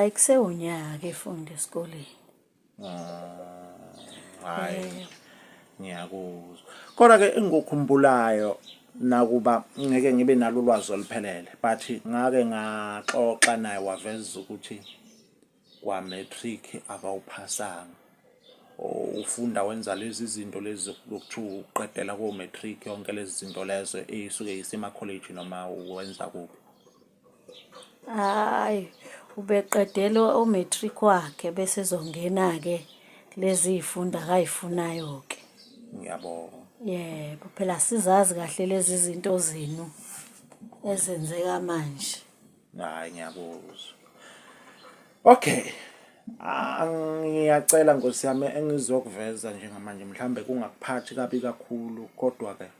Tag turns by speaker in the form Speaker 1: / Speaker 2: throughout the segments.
Speaker 1: Hhayi kusewunyaka efunda esikoleni.
Speaker 2: Hayi ngiyakuzwa. Kodwa ke engikukhumbulayo nakuba ngeke ngibe nalo ulwazi oluphelele but ngake ngaxoxa naye waveza ukuthi kwa-matric akawuphasanga. Ufunda wenza lezi zinto lezi zokuthiwa uqedela ko-matric yonke lezi zinto lezo ey'suke isemakholeji noma wenza kuphi.
Speaker 1: Hhayi, ubeqedela u-matric wakhe bese ezongena-ke lezi y'fundo akayifunayo-ke.
Speaker 2: Ngiyabonga.
Speaker 1: Yebo, phela asizazi kahle lezi zinto zenu ezenzeka manje.
Speaker 2: Hhayi ngiyakuzwa. Okay. Ah, ngiyacela nkosi yami engizokuveza njengamanje mhlambe kungakuphathi kabi kakhulu kodwa ke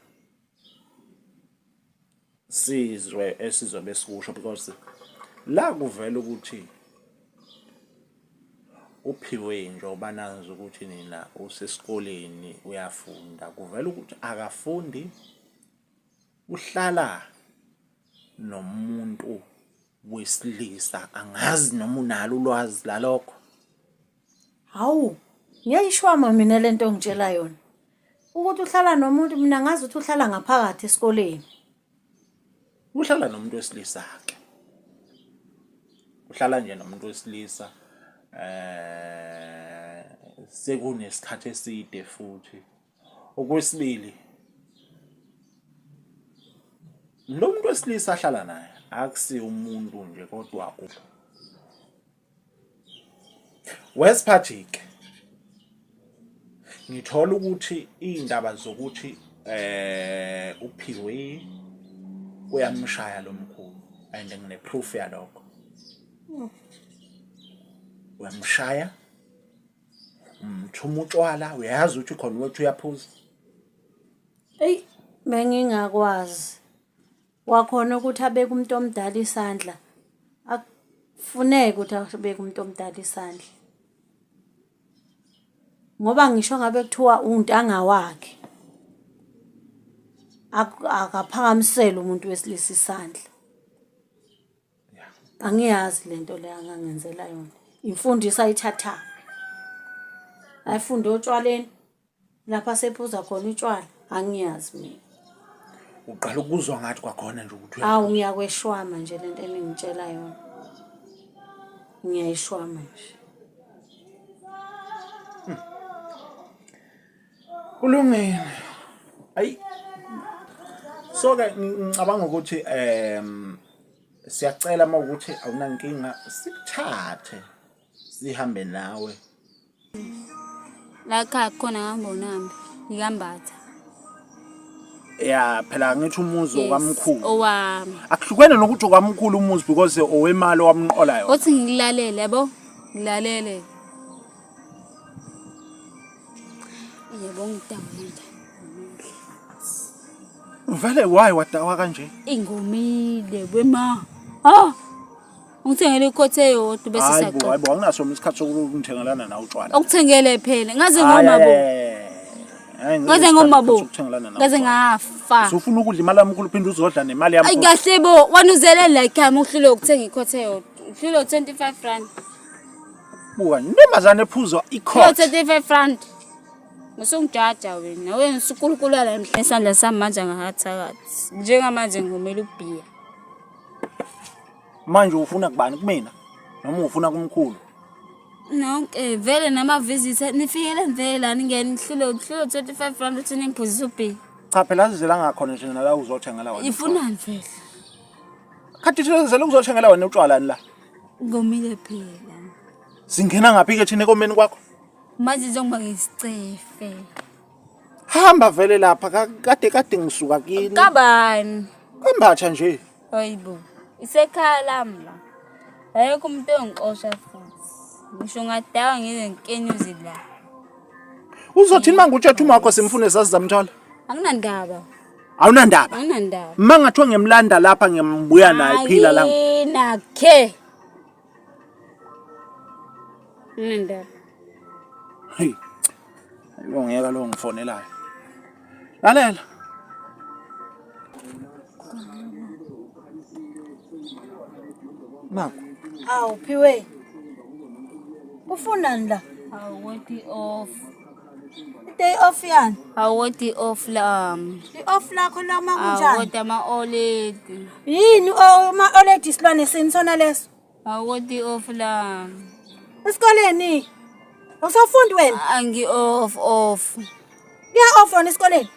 Speaker 2: sizwe esizobe sikusho because la kuvela ukuthi uphiwe njengoba nazi ukuthi nina usesikoleni uyafunda kuvela ukuthi akafundi uhlala nomuntu wesilisa angazi noma unalo ulwazi lalokho.
Speaker 1: Hawu, ngiyayishwama mina lento ongitshela yona. Ukuthi uhlala nomuntu mina ngazi ukuthi uhlala ngaphakathi esikoleni.
Speaker 2: Uhlala nomuntu wesilisa ke. Uhlala nje nomuntu wesilisa eh sekunesikhathi eside futhi. Okwesibili lo muntu wesilisa ahlala naye akusiye umuntu nje kodwa Wesiphathi-ke ngithola ukuthi iy'ndaba zokuthi eh uphiwe uyamshaya lo mkhulu and ngine-proof yalokho uyamshaya umthuma utshwala uyazi ukuthi khona ukuthi uyaphuza.
Speaker 1: Eyi bengingakwazi. Wakhona ukuthi abeke umuntu omdala isandla. Akufuneki ukuthi abeke umuntu omdala isandla. Ngoba ngisho ngabe kuthiwa untanga wakhe akaphakamisele umuntu wesilisa isandla. Angiyazi le nto le angangenzela yona. Imfundiso ayithathaphi? Ayifunde otshwaleni? Lapha sephuza khona utshwala angiyazi mina.
Speaker 2: Uqala ukuzwa ngathi kwakhona nje ukuthi
Speaker 1: Awu ngiyakweshwama nje lento eningitshela yona. Ngiyayishwama nje.
Speaker 2: Kulungile. Ayi. So ke ngicabanga ukuthi siyacela uma ukuthi awunankinga sikuthathe sihambe nawe.
Speaker 3: La ekhaya kukhona ngangibonambi ngikambatha.
Speaker 2: Ya phela ngithi umuzi
Speaker 3: Yes,
Speaker 2: okamkhulu.
Speaker 3: Owami.
Speaker 2: Akuhlukene nokuthi okamkhulu umuzi because owemali owamqola yona.
Speaker 3: Othi ngilalele yabo? Ngilalele. Yebo ngidawile.
Speaker 2: Vele why wadawa kanje?
Speaker 3: Ingomile wema. Ah! Ungithengele ikhothe eyodwa bese
Speaker 2: Hayi bo,
Speaker 3: siyaxoxa.
Speaker 2: hayi bo, anginaso mina isikhathi sokuthengelana nawe utshwala.
Speaker 3: Ukuthengele phela. Ngaze
Speaker 2: Hayi,
Speaker 3: ngoma bo.
Speaker 2: hayi, hayi,
Speaker 3: Ngaze ngoma bo.
Speaker 2: sokuthengelana nawe
Speaker 3: Ngaze
Speaker 2: utshwala.
Speaker 3: ngafa.
Speaker 2: Usufuna ukudla imali yami uphinde uzodla nemali yami.
Speaker 3: Ayi kahle bo, wanuzele la ekhaya uhlule ukuthenga ikhothe eyodwa. Uhlule 25 rand.
Speaker 2: Buka, intombazane ephuzwa
Speaker 3: Uhlule
Speaker 2: ikhothe.
Speaker 3: 25 rand. Musungijaja wena. Wena usukulukula la emhlabeni isandla sami manje angahathakathi. Njengamanje ngomela ubhiya.
Speaker 2: Manje ufuna kubani kumina noma ufuna kumkhulu?
Speaker 3: Nonke vele nama visitor nifikele vele la ningene nihlule uhlule 25 rand uthi ningiphuzisa ubhiya.
Speaker 2: Cha phela azizela ngakhona nje nala uzothengela wena.
Speaker 3: Ifunani vele?
Speaker 2: Khathi thina sizele ukuzothengela wena utshwala la.
Speaker 3: Ngomile phela.
Speaker 2: Singena ngaphi ke thina ekomeni kwakho?
Speaker 3: Manje njengoba ngisicefe.
Speaker 2: Hamba vele lapha kade kade ngisuka kini.
Speaker 3: Kabani?
Speaker 2: Kambatha nje.
Speaker 3: Hayibo. Isekhaya lami la. Ayekho umuntu ongixosha futhi. Ngisho ngadawa ngize ngikenyuze la.
Speaker 2: Uzothini manje utshetha umakho simfune sasizamthola?
Speaker 3: Anginandaba.
Speaker 2: Awunandaba.
Speaker 3: Anginandaba.
Speaker 2: Uma ngathiwa ngiyamlanda lapha ngiyambuya naye phila la.
Speaker 3: Ayinakhe. Anginandaba.
Speaker 2: Hey. Ayibo ngiyeka lo ngifonelayo. Lalela. Naku.
Speaker 1: Awu Phiwe. Ufunani la?
Speaker 3: Awuthi off.
Speaker 1: Day off yani?
Speaker 3: Awuthi off lami.
Speaker 1: I-off lakho la uma kunjani?
Speaker 3: Awuthi ama-oledi.
Speaker 1: Yini ama-oledi isilwane sini sona leso?
Speaker 3: Awuthi off lami.
Speaker 1: Esikoleni? Awusafundi wena?
Speaker 3: Angi-off off.
Speaker 1: Kuya-off wona esikoleni?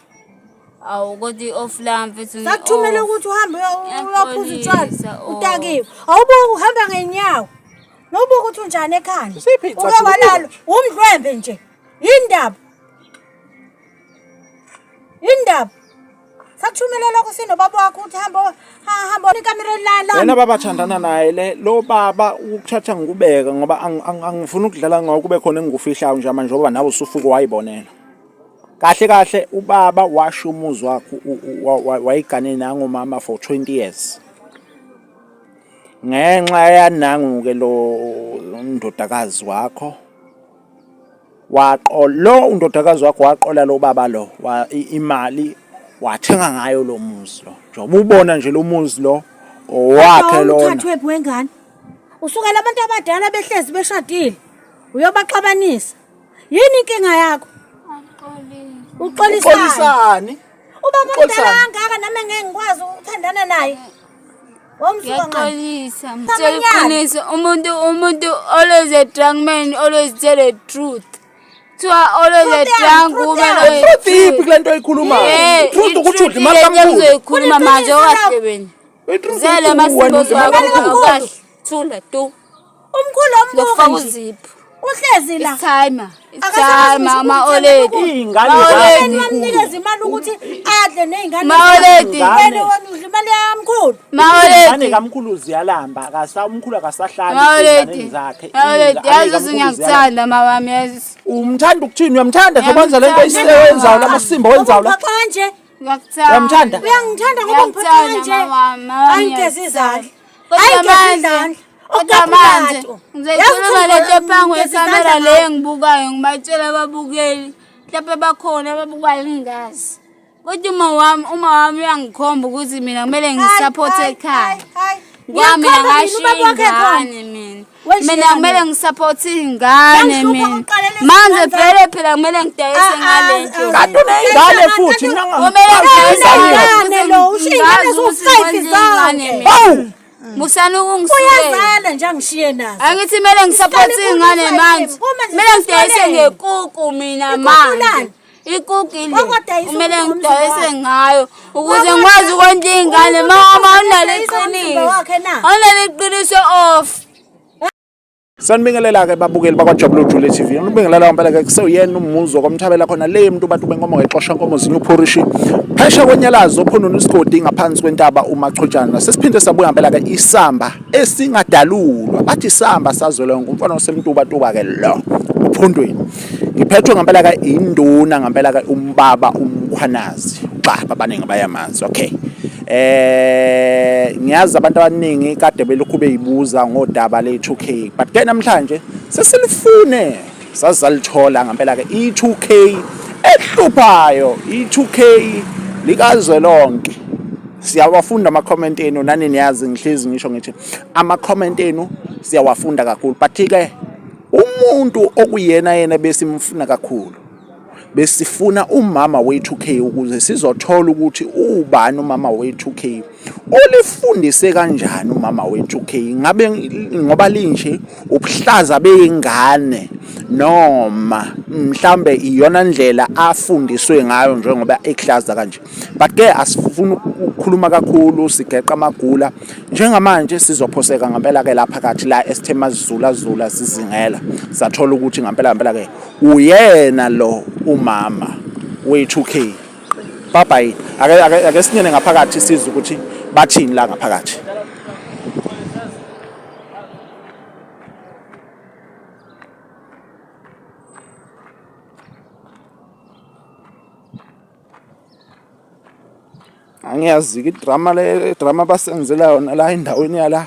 Speaker 3: Awu kodwa i-off lami mfethu
Speaker 1: Sakuthumela ukuthi uhambe uyophuza utshwala
Speaker 3: Ngiyaxolisa, oh.
Speaker 1: utakiwe. Awubuki uhamba ngenyawo. Nobuka ukuthi unjani ekhanda.
Speaker 2: Isiphi
Speaker 1: Uke
Speaker 2: icathulo?
Speaker 1: walala umdlwembe nje. Yindaba. Yindaba. Sakuthumela lokho sinobaba wakho ukuthi hamba hamba ekamereni la
Speaker 2: Yena baba thandana naye le lo baba ukuthatha ngikubeke ngoba angifuni ukudlala ngawo kube khona engikufihlayo nje manje ngoba nawe usufuke wayibonela. Kahle kahle ubaba washo umuzi wakhe wayigane nangomama for 20 years. Ngenxa yanangu ke lo ndodakazi wakho waqola lo undodakazi wakho waqola lo baba lo imali wathenga ngayo lo muzi lo. Njengoba ubona nje lo muzi lo owakhe lona.
Speaker 1: Uthathwe wengane. Usukela abantu abadala behlezi beshadile. Uyobaxabanisa. Yini inkinga yakho? Uxolisani?
Speaker 2: Uxolisani?
Speaker 1: Ubaba
Speaker 2: Uxolisani?
Speaker 1: omdala kangaka nami ngeke ngikwazi ukuthandana naye. Wamsuka ngani?
Speaker 3: Ngiyaxolisa. Ngitshela iqiniso umuntu umuntu always a drunk man always tell the truth. Kuthiwa always a
Speaker 1: Truth yani,
Speaker 3: drunk
Speaker 1: truth
Speaker 3: woman
Speaker 1: yani.
Speaker 3: always
Speaker 2: Truth iphi kule nto oyikhulumayo?
Speaker 3: Eh,
Speaker 2: Truth ukuthi udla
Speaker 3: i-truth
Speaker 2: imali
Speaker 3: ile nto
Speaker 2: kamkhulu.
Speaker 3: engizoyikhuluma manje
Speaker 1: Kuneqiniso
Speaker 3: okahle wena.
Speaker 2: I-truth
Speaker 3: Zele
Speaker 2: ukuthi wena
Speaker 3: amasimbo
Speaker 2: udla imali
Speaker 3: wakho
Speaker 2: kamkhulu.
Speaker 3: awukahle. Thula tu.
Speaker 1: Umkhulu ombuka
Speaker 3: Ngizokufaka
Speaker 1: nje.
Speaker 3: uziphu.
Speaker 1: Uhlezi la.
Speaker 3: Isithayima.
Speaker 1: Akasazi
Speaker 3: Isithayima
Speaker 1: ngisho
Speaker 3: ama-oledi.
Speaker 2: Iy'ngane
Speaker 3: Ma-oledi.
Speaker 2: zakho.
Speaker 1: Wamnikeza imali ukuthi adle nezingane.
Speaker 3: Ma-oledi.
Speaker 1: Wena wena udla imali yamkhulu.
Speaker 2: Ingane
Speaker 3: Ma-oledi.
Speaker 2: kamkhulu ziyalamba akasa umkhulu akasahlali
Speaker 3: Ma-oledi.
Speaker 2: ezinganeni zakhe.
Speaker 3: Ma-oledi.
Speaker 2: Ingane
Speaker 3: Yazi
Speaker 2: kamkhulu
Speaker 3: ukuthi
Speaker 2: ziyalamba.
Speaker 3: ngiyakuthanda mawami yazi.
Speaker 2: Umthanda ukuthini? Uyamthanda njengoba wenza lento
Speaker 3: Ngiyamthanda.
Speaker 2: ayiseyenzayo la masimba wenzayo la.
Speaker 1: Ungiphoxa kanje.
Speaker 3: Ngiyakuthanda.
Speaker 2: Uyamthanda?
Speaker 1: Uyangithanda ngoba ngiphoxa
Speaker 3: Ngiyakuthanda
Speaker 1: kanje.
Speaker 3: mawami, mawami,
Speaker 1: Angigezi
Speaker 3: ngiyakuthanda.
Speaker 1: izandla.
Speaker 3: Kodwa
Speaker 1: Angigezi
Speaker 3: manje,
Speaker 1: izandla.
Speaker 3: kodwa manje
Speaker 1: Okapulato.
Speaker 3: ngizoyikhuluma
Speaker 1: Yazi
Speaker 3: le nto
Speaker 1: ukuthi
Speaker 3: phambi
Speaker 1: ngigeza
Speaker 3: kwekhamera
Speaker 1: izandla
Speaker 3: le
Speaker 1: ngayo.
Speaker 3: engibukayo ngibatshela ababukeli mhlawumbe bakhona ababukayo ngingazi. Kodwa uma wami uma wami uyangikhomba ukuthi mina kumele ngisaphothe
Speaker 1: Hayi,
Speaker 3: ekhaya.
Speaker 1: hayi, hayi.
Speaker 3: Ngoba mina
Speaker 1: Ngiyakukhomba mina,
Speaker 3: ngashiya
Speaker 1: ubaba wakhe ekhona.
Speaker 3: ingane mina.
Speaker 1: Wayishiya
Speaker 3: Mina kumele
Speaker 1: ngani?
Speaker 3: ngisaphothe ingane
Speaker 1: Yangihlupha
Speaker 3: mina.
Speaker 1: ukuqala lezi
Speaker 3: Manje
Speaker 1: zandla.
Speaker 3: vele phela kumele ngidayise
Speaker 1: Ah, ah,
Speaker 3: ngale nto.
Speaker 1: ah.
Speaker 2: Kanti uney'ngane futhi
Speaker 3: Kumele ngidayise
Speaker 1: Ingane lo, ushiya ingane
Speaker 3: Ngazi ukuthi
Speaker 1: eziwu-five
Speaker 3: ngondle ingane
Speaker 1: zonke.
Speaker 3: mina.
Speaker 2: Awu!
Speaker 3: Musani ukungisukela.
Speaker 1: Uyazala nje angishiye nazo.
Speaker 3: Angithi kumele ngisapothe
Speaker 1: Isihlale
Speaker 3: ingane
Speaker 1: ikhulu
Speaker 3: manje.
Speaker 1: uma nje
Speaker 3: Kumele ngidayise
Speaker 1: sesikoleni.
Speaker 3: ngekuku mina
Speaker 1: Ikuku
Speaker 3: manje.
Speaker 1: lani?
Speaker 3: Ikuku ile.
Speaker 1: Wakwadayisa
Speaker 3: Kumele
Speaker 1: umzimba
Speaker 3: ngidayise
Speaker 1: wakhe.
Speaker 3: ngayo ukuze
Speaker 1: Wakwadayisa-
Speaker 3: ngikwazi ukondla ingane.
Speaker 1: Umuntu
Speaker 3: Mama
Speaker 1: udayisa
Speaker 3: awunalo
Speaker 1: umzimba
Speaker 3: iqiniso.
Speaker 1: wakhe na?
Speaker 3: Awunalo iqiniso off.
Speaker 2: Sanibingelela-ke babukeli bakwaJabulo Jule TV. Nibingelela ngempela ke kusewuyena umuzi wakwamthabela khona le mntu bantu benkomo ngexosha nkomo zinye uphorishi. Phesha kwenyalazo ophononi isigodi ngaphansi kwentaba uMachotshana. Sesiphinde sabuya ngempela ke isamba esingadalulwa. Bathi isamba sazwelwa ngumfana osemtuba tuba ke lo uphondweni. Ngiphethwe ngempela ke induna ngempela ke umbaba uMkhwanazi. Xa abaningi bayamazi. Okay. Ngiyazi abantu abaningi kade belokhu beyibuza ngodaba le-2K but ke namhlanje sesilifune sazalithola ngempela ke i-2K ehluphayo i-2K likazwelonke. Siyawafunda ama-comment enu nani niyazi ngihlezi ngisho ngithi ama-comment enu siyawafunda kakhulu but ke umuntu okuyena yena besimfuna kakhulu besifuna umama we-2K ukuze sizothola ukuthi ubani umama we-2K olifundise kanjani umama we-2K ngabe ngoba linje ubuhlaza beyingane noma mhlambe iyona ndlela afundiswe ngayo njengoba ekuhlaza kanje but ke asifuni ukukhuluma kakhulu sigeqa amagula njengamanje sizophoseka ngempela ke lapha kathi la esithe mazula zula sizingela sathola ukuthi ngempela ngempela ke uyena lo umama we-2K bye bye ake ake ake sinyene ngaphakathi sizwe ukuthi bathini la ngaphakathi. Angiyazi-ke idrama le drama basenzela yona la endaweni yala.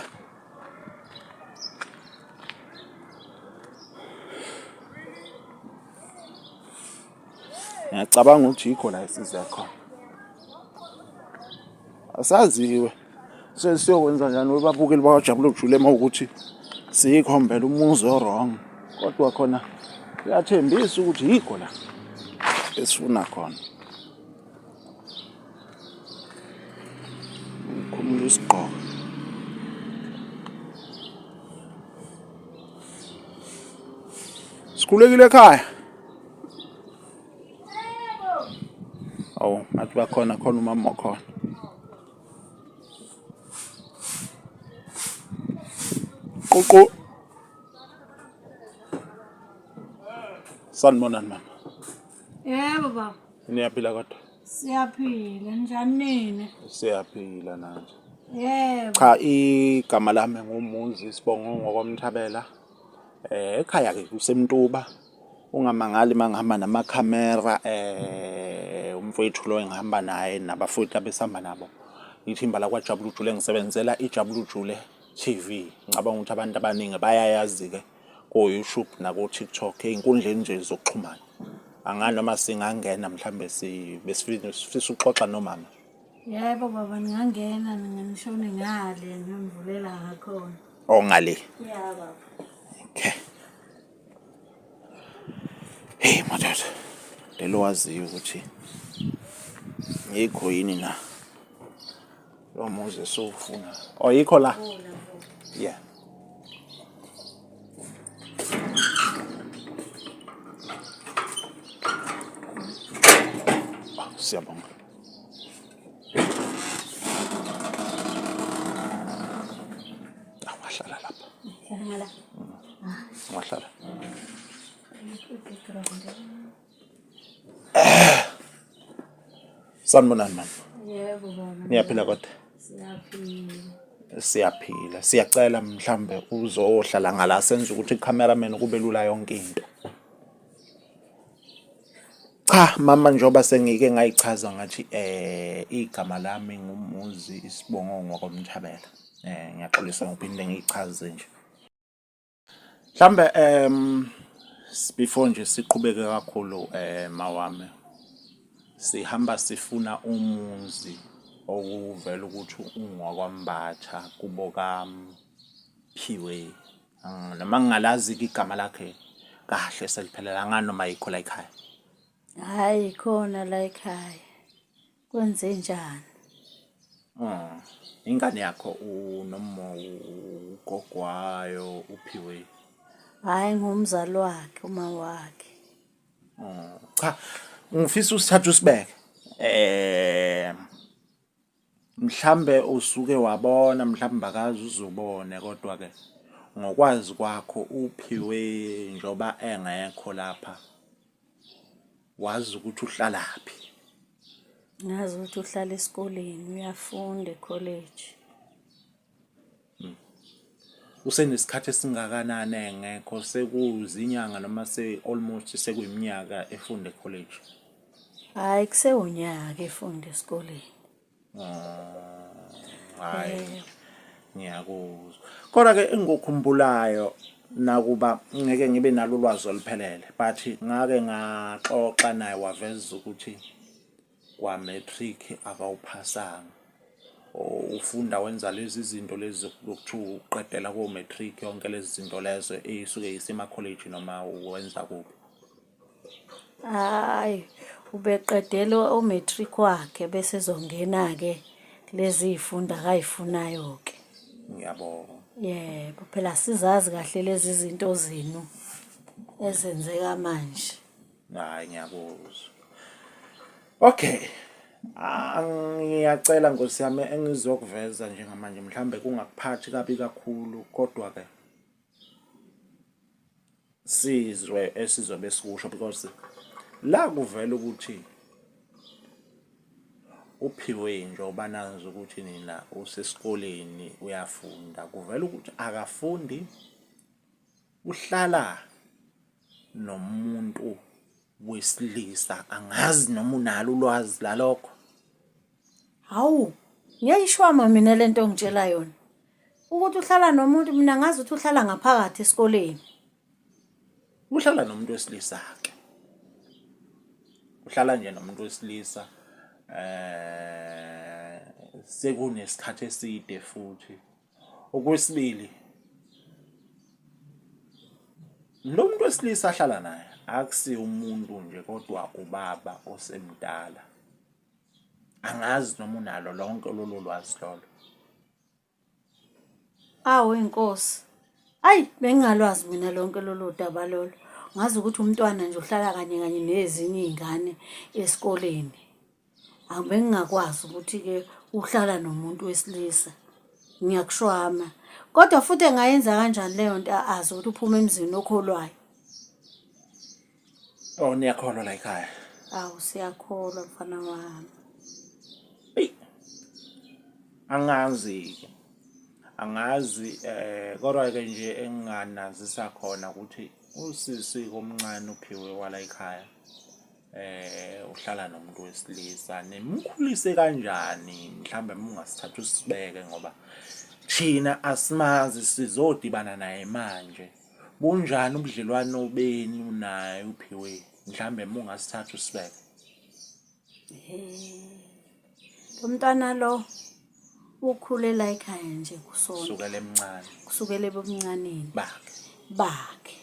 Speaker 2: Ngiyacabanga ukuthi yikho la esiza khona. Asaziwe. Sesiyokwenza njani webabukeli bakwaJabula Ujule uma ukuthi siyikhombela umuzi o-wrong. Kodwa khona kuyathembisa ukuthi yikho la esifuna khona. Ngikhumula isigqoko. Sikhulekile ekhaya. Awu, ngathi bakhona khona umama wakhona. Ququ. Sanibonani mama.
Speaker 1: Yebo baba.
Speaker 2: Niyaphila kodwa?
Speaker 1: Siyaphila, njani nina?
Speaker 2: Siyaphila nathi.
Speaker 1: Yebo.
Speaker 2: Cha igama lami nguMuzi isibongo ngokwamthabela. Eh ekhaya ke kuseMtuba. Ungamangali mangihamba namakhamera eh umfowethu lo engihamba naye nabafowethu abesihamba nabo. Ithimba lakwaJabulujule ngisebenzela iJabulujule TV. Ngicabanga ukuthi abantu abaningi bayayazi ke ko-YouTube nako-TikTok ey'nkundleni nje zokuxhumana. Angani noma singangena mhlambe besifisa ukuxoxa nomama.
Speaker 1: Yebo baba ningangena ningishone ngale ngimvulela ngakhona.
Speaker 2: Oh ngale.
Speaker 1: Yeah baba.
Speaker 2: Okay. Hey madoda. Lelo waziyo ukuthi yikho yini na. Lo muzi esiwufuna. Oh yikho la. Yeah. Oh, siyabonga. Ungahlala lapha.
Speaker 1: Hlala.
Speaker 2: Ungahlala. Sanibonani mama.
Speaker 1: Yebo baba.
Speaker 2: Niyaphila kodwa?
Speaker 1: Siyaphila.
Speaker 2: Siyaphila. Siyacela mhlambe uzohlala ngala senze ukuthi cameraman kube lula yonke into. Cha mama njengoba sengike ngayichaza ngathi eh igama lami nguMuzi isibongo ngwakoMthabela. Eh ngiyaxolisa ngokuphinde ngiyichaze nje. Mhlambe before nje siqhubeke kakhulu mawami sihamba sifuna umuzi okuvela ukuthi ungowakwaMbatha kubo kaMphiwe. Noma ngingalazi-ke igama lakhe kahle seliphelele angani noma yikho la ekhaya.
Speaker 1: Hhayi khona la ekhaya. Kwenzenjani?
Speaker 2: Oh, ingane yakho unoma ugogo wayo uphiwe?
Speaker 1: Hhayi ngumzali wakhe uma wakhe.
Speaker 2: Oh, cha ngifisa usithathe usibeke. Eh mhlambe usuke wabona mhlambe akaze uzubone kodwa ke ngokwazi kwakho uphiwe njoba engekho lapha Wazi ukuthi uhlalaphi?
Speaker 1: Ngazi ukuthi uhlala esikoleni, uyafunda ekholeji.
Speaker 2: Usenesikhathi esingakanani engekho? Sekuzinyanga noma se-almost sekuyiminyaka efunda ekholeji?
Speaker 1: Hhayi kusewunyaka efunda esikoleni.
Speaker 2: Hayi ngiyakuzwa. Kodwa ke engikukhumbulayo nakuba ngeke ngibe nalo ulwazi oluphelele but ngake ngaxoxa naye waveza ukuthi kwa-matric akawuphasanga. Ufunda wenza lezi zinto lezi lokuthiwa uqedela ko-matric yonke lezi zinto lezo ey'suke isemakholeji noma wenza kuphi.
Speaker 1: Hhayi, ubeqedela u-matric wakhe bese ezongena-ke lezi iy'fundo akayifunayo-ke.
Speaker 2: Ngiyabonga.
Speaker 1: Yebo, phela asizazi kahle lezi zinto zenu ezenzeka manje.
Speaker 2: Hhayi ngiyakuzwa. Okay. Ah, ngiyacela Nkosi yami engizokuveza njengamanje mhlambe kungakuphathi kabi kakhulu kodwa ke sizwe esizobe sikusho because la kuvela ukuthi uphiwe njengoba nazi ukuthi nina usesikoleni uyafunda kuvela ukuthi akafundi uhlala nomuntu wesilisa angazi noma unalo ulwazi lalokho.
Speaker 1: Hawu, ngiyayishwama mina lento ongitshela yona. Ukuthi uhlala nomuntu mina ngazi ukuthi uhlala ngaphakathi esikoleni.
Speaker 2: Uhlala nomuntu wesilisa ke. Uhlala nje nomuntu wesilisa eh sekunesikhathi eside futhi. Okwesibili Lo muntu wesilisa ahlala naye akusiye umuntu nje kodwa ubaba osemdala. Angazi noma unalo lonke lolo lwazi lolo.
Speaker 1: Awu inkosi. Ayi bengingalwazi mina lonke lolu daba lolo. Ngazi ukuthi umntwana nje uhlala kanye kanye nezinye iy'ngane esikoleni. Bengingakwazi ukuthi-ke uhlala nomuntu wesilisa. Ngiyakushwama. Kodwa futhi engayenza kanjani leyo nto azi ukuthi uphuma emzini okholwayo.
Speaker 2: Oh niyakholwa la ekhaya.
Speaker 1: Awu siyakholwa mfana wami.
Speaker 2: Eyi. Angazi. Angazi eh kodwa ke nje enginganazisa khona ukuthi usisi omncane uphiwe wala ekhaya. Eh uhlala nomuntu wesilisa nimkhulise kanjani mhlambe mungasithatha usibeke ngoba thina asimazi sizodibana naye manje. Bunjani ubudlelwano benu naye uPhiwe? Mhlambe uma ungasithatha usibeke.
Speaker 1: Lo mntwana lo ukhulela ekhaya nje kusonto.
Speaker 2: Kusukela emncane.
Speaker 1: Kusukela ebumncaneni.
Speaker 2: Bakhe.
Speaker 1: Bakhe.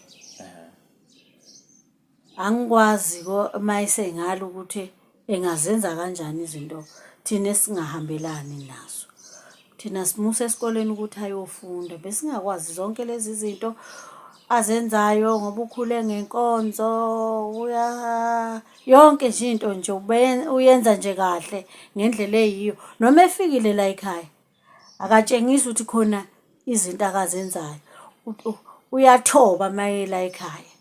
Speaker 1: Angikwazi ko uma esengala ukuthi engazenza kanjani izinto thina esingahambelani nazo. Thina simusa esikoleni ukuthi ayofunda besingakwazi zonke lezi zinto azenzayo ngoba ukhule ngenkonzo uya yonke nje into nje uyenza nje kahle ngendlela eyiyo noma efikile la ekhaya akatshengisi ukuthi khona izinto akazenzayo uyathoba mayela ekhaya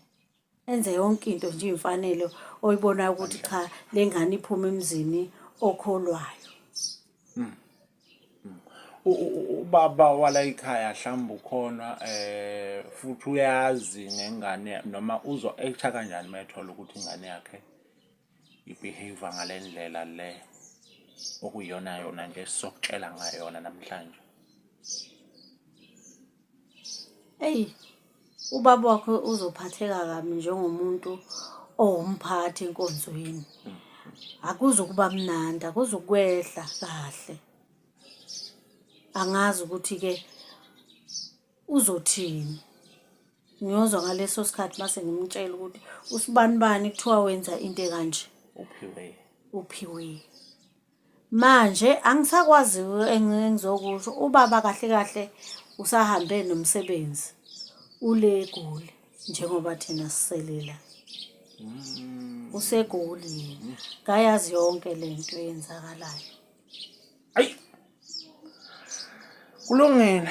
Speaker 1: enze yonke into nje imfanelo oyibonayo ukuthi cha le ngane iphuma emzini okholwayo.
Speaker 2: Ubaba wala ekhaya mhlawumbe ukhona eh futhi uyazi ngengane noma uzo actor kanjani uma ethola ukuthi ingane yakhe ibehave ngale ndlela le okuyiyona yona nje esizokutshela ngayona namhlanje.
Speaker 1: Eyi, ubaba wakho uzophatheka kabi njengomuntu owumphathi enkonzweni. Akuzukuba mnandi, akuzukwehla kahle. Angazi ukuthi-ke uzothini. Ngiyozwa ngaleso sikhathi mase ngimtshela ukuthi usibanibani kuthiwa wenza into ekanje.
Speaker 2: Uphiwe.
Speaker 1: Uphiwe. Manje angisakwazi engizokusho ubaba kahle kahle usahambe nomsebenzi ule eGoli njengoba thina sisele la. UseGoli yena kayazi yonke le nto eyenzakalayo.
Speaker 2: Ayi. Kulungile.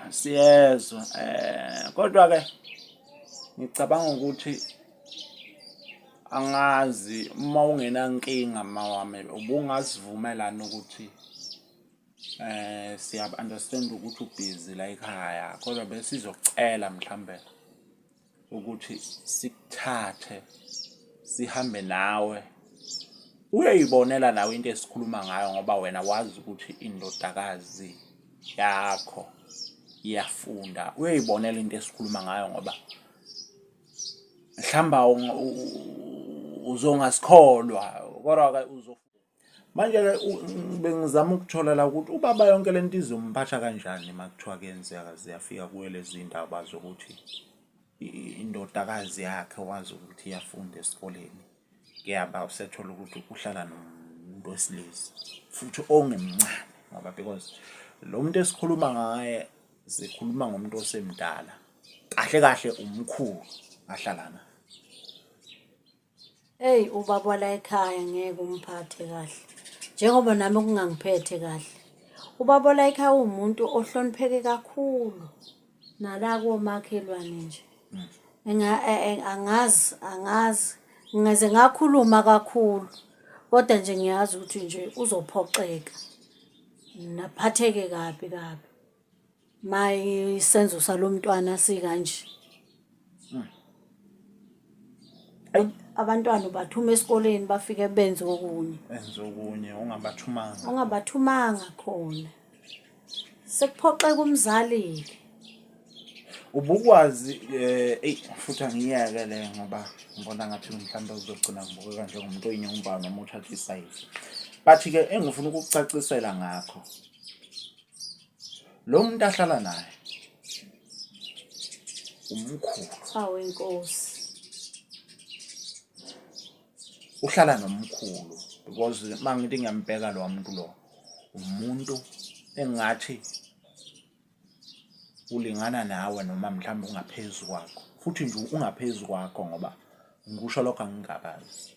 Speaker 2: Siyezwa eh kodwa ke ngicabanga ukuthi angazi uma ungenankinga mawami ubungasivumelana ukuthi eh siya understand ukuthi ubhizi la ekhaya kodwa besizocela mhlambe ukuthi sikuthathe sihambe nawe uyoyibonela nawe into esikhuluma ngayo ngoba wena wazi ukuthi indodakazi yakho iyafunda uyoyibonela into esikhuluma ngayo ngoba mhlawumbe uzongasikholwa kodwa-ke uzo manje-ke bengizama ukuthola la ukuthi ubaba yonke le nto izomphatha kanjani uma kuthiwa kuyenzeka ziyafika kuye lezi ndaba zokuthi indodakazi yakhe wazi ukuthi iyafunda esikoleni kuyaba usethola ukuthi uhlala nomuntu wesilisa futhi ongemncane ngoba because lo muntu esikhuluma ngaye sikhuluma ngomuntu osemdala kahle kahle umkhulu ahlala naye.
Speaker 1: Eyi ubaba wala ekhaya ngeke umphathe kahle njengoba nami kungangiphethe kahle. Ubaba wala ekhaya uwumuntu ohlonipheke kakhulu nala komakhelwane nje. Angazi angazi ngingaze ngakhuluma kakhulu kodwa nje ngiyazi ukuthi nje uzophoxeka naphatheke kabi kabi. Maye isenzo salomntwana sikanje. Abantwana ubathuma esikoleni bafike benze okunye.
Speaker 2: Benze okunye ungabathumanga.
Speaker 1: Ungabathumanga khona. Sekuphoxeka umzali-ke.
Speaker 2: Ubukwazi eh eyi futhi angiyeke le ngoba ngibona ngathi mhlawumbe uzogcina ngibukeka njengomuntu oyinyumba noma uthatha isayizi. But ke engifuna ukukucacisela ngakho Lo muntu ahlala naye. Umkhulu.
Speaker 1: Awu inkosi.
Speaker 2: Uhlala nomkhulu because mangithi ngiyambheka lo muntu lo umuntu engathi ulingana nawe noma mhlawumbe ungaphezu kwakho futhi nje ungaphezu kwakho ngoba ngikusho lokho angingabazi.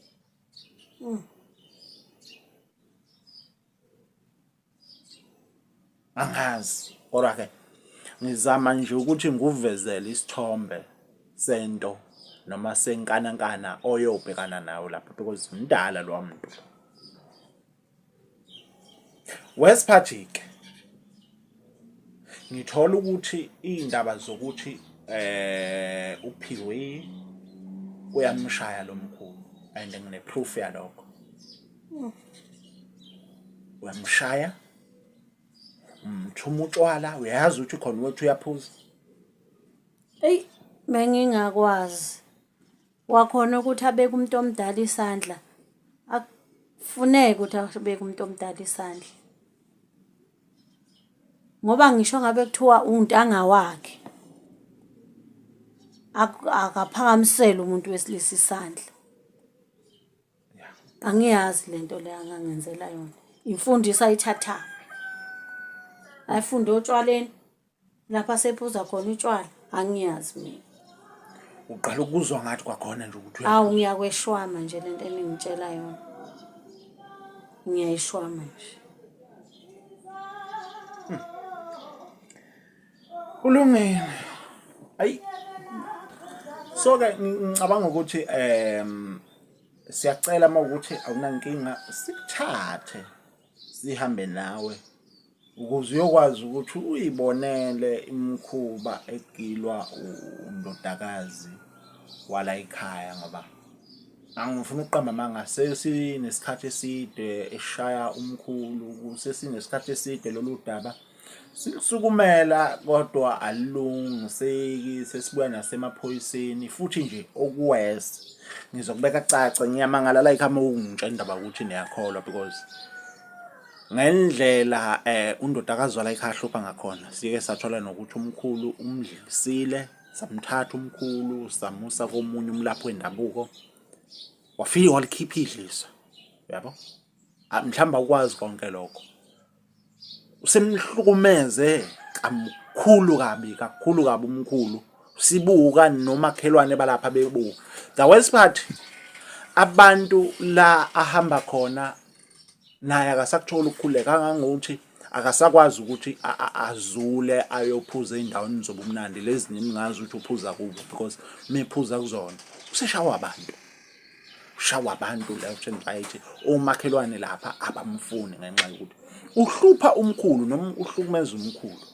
Speaker 2: Angazi kodwa ke ngizama nje ukuthi ngikuvezele isithombe sento noma senkanankana oyobhekana nayo lapha because mdala lowa muntu. West ke ngithola ukuthi iy'ndaba zokuthi eh uphiwe uyamshaya lo mkhulu and ngine proof yalokho. Uyamshaya umthuma utshwala uyazi ukuthi khona ukuthi uyaphuza.
Speaker 1: Eyi bengingakwazi. Wakhona ukuthi abeke umuntu omdala isandla. Akufuneki ukuthi abeke umuntu omdala isandla. Ngoba ngisho ngabe kuthiwa untanga wakhe akaphakamisele umuntu wesilisa isandla. Angiyazi le nto le angangenzela yona. Imfundiso ayithathaphi? Ayifunde otshwaleni lapho asephuza khona utshwala, angiyazi mina.
Speaker 2: Uqala ukuzwa ngathi kwakhona nje ukuthi
Speaker 1: Awu ngiyakweshwama nje lento eningitshela yona. Ngiyayishwama nje.
Speaker 2: Kulungile. Ayi. So ke ngicabanga ukuthi siyacela uma ukuthi awunankinga sikuthathe sihambe nawe ukuze uyokwazi ukuthi uyibonele imikhuba egilwa undodakazi wala ekhaya ngoba angifuni ukuqamba amanga sesinesikhathi eside eshaya umkhulu sesinesikhathi eside lolu daba Silisukumela kodwa alilungiseki sesibuya nasemaphoyiseni futhi nje okuwes ngizokubeka cace ngiyamangala like uma ungitshela indaba ukuthi niyakholwa because ngendlela eh undodakazi wala ekhaya hlupha ngakhona sike sathola nokuthi umkhulu umdlisile samthatha umkhulu samusa komunye umlaphi wendabuko wafike walikhipha idliso yabo mhlawumbe awukwazi konke lokho usemhlukumeze kamkhulu kabi kakhulu kabi umkhulu sibuka nomakhelwane balapha bebuka the worst part abantu la ahamba khona naye akasakutholi ukukhululeka kangangokuthi akasakwazi ukuthi azule ayophuza ey'ndaweni zobumnandi lezi ningazi ukuthi uphuza kubo because mephuza kuzona useshawa abantu ushawa abantu left and right omakhelwane lapha abamfuni ngenxa yokuthi uhlupha umkhulu noma uhlukumeza umkhulu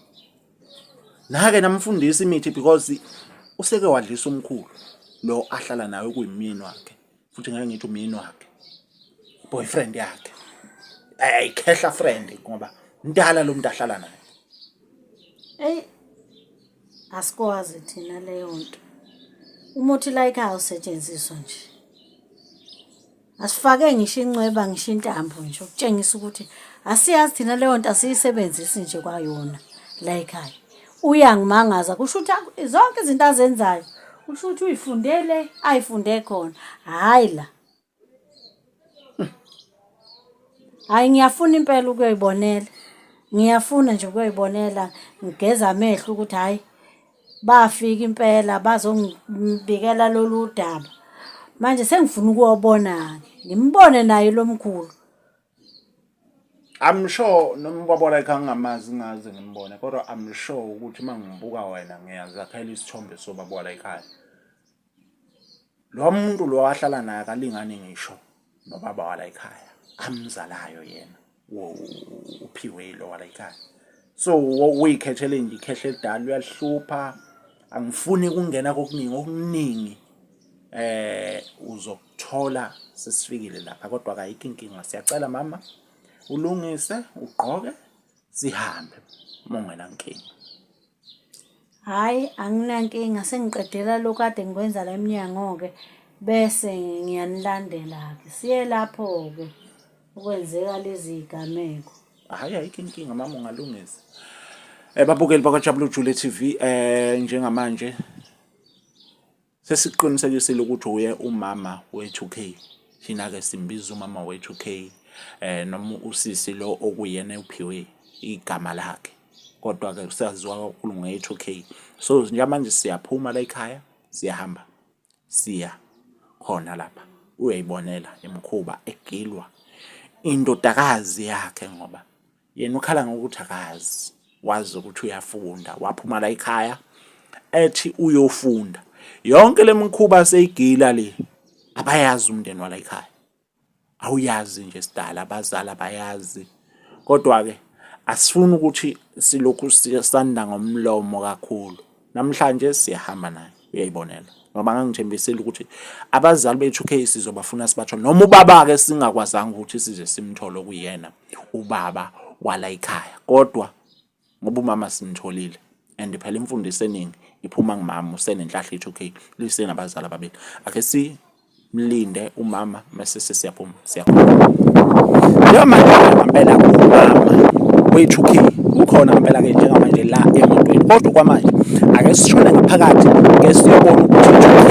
Speaker 2: nake namfundisa imithi because useke wadlisa umkhulu lo ahlala naye kuyimini wakhe futhi ngeke ngithi umyeni wakhe boyfriend yakhe ayikhehla friend ngoba mdala lo muntu ahlala naye.
Speaker 1: Eyi asikwazi thina leyo nto. Umuthi la ekhaya awusetshenziswa nje. Asifake ngisho incweba ngisho intambo nje ukutshengisa ukuthi asiyazi thina leyo nto asiyisebenzisi nje kwayona la ekhaya. Uyangimangaza kusho ukuthi zonke izinto azenzayo kusho ukuthi uyifundele ayifunde khona hhayi la. Hhayi ngiyafuna impela ukuyoyibonela. Ngiyafuna nje ukuyoyibonela ngigeze amehlo ukuthi hhayi bafika impela bazongibikela lolu daba. Manje sengifuna ukuyobona-ke, ngimbone naye lo mkhulu.
Speaker 2: I'm sure noma ubaba like angingamazi ngaze ngimbone kodwa I'm sure ukuthi uma ngibuka wena ngiyazakhela isithombe sobaba wala ekhaya. Lo muntu lo ahlala naye akalingani ngisho nobaba wala ekhaya amzalayo yena uphiwe lo wala ekhaya. So uyikhethele nje ikhehla elidala uyalihlupha angifuni ukungena kokuningi okuningi eh uzokuthola sesifikile lapha kodwa kayikho inkinga siyacela mama ulungise ugqoke sihambe uma ungenankinga.
Speaker 1: Hhayi anginankinga sengiqedela lokhu kade ngikwenza la emnyango-ke bese ngiyanilandela-ke siye lapho-ke okwenzeka lezi y'gameko.
Speaker 2: Hhayi ayikho inkinga mama ungalungisa. Babukeli bakwaJabulujule TV njengamanje. Sesiqinisekisile ukuthi uye umama we-2K. Thina-ke simbiza umama we-2K noma usisi lo okuyena uphiwe igama lakhe. Kodwa-ke usaziwa kakhulu nge-2K. So njengamanje siyaphuma la ekhaya siyahamba siya khona lapha. Uyayibonela imikhuba egilwa indodakazi yakhe ngoba Yena ukhala ngokuthi akazi, wazi ukuthi uyafunda, waphuma la ekhaya ethi uyofunda. Yonke le mikhuba seyigila le abayazi umndeni wala ekhaya. Awuyazi nje sidala abazali abayazi. Kodwa-ke asifuni ukuthi silokhu sanda ngomlomo kakhulu. Namhlanje siyahamba naye uyayibonela ngoba ngangithembisile ukuthi abazali bethu K sizobafuna sibathole noma ubaba-ke singakwazanga ukuthi size simthole okuyena ubaba wala ekhaya kodwa ngoba umama simtholile and phela imfundiso eningi iphuma kumama usenenhlahla i-2K lisenabazali ababili ake si mlinde umama mase sesiyaphuma siyakhona njengamanje ngempela umama wethu key ukhona ngempela ke njengamanje la emotweni kodwa kwamanje ake sishone ngaphakathi ke siyobona ukuthi i-2K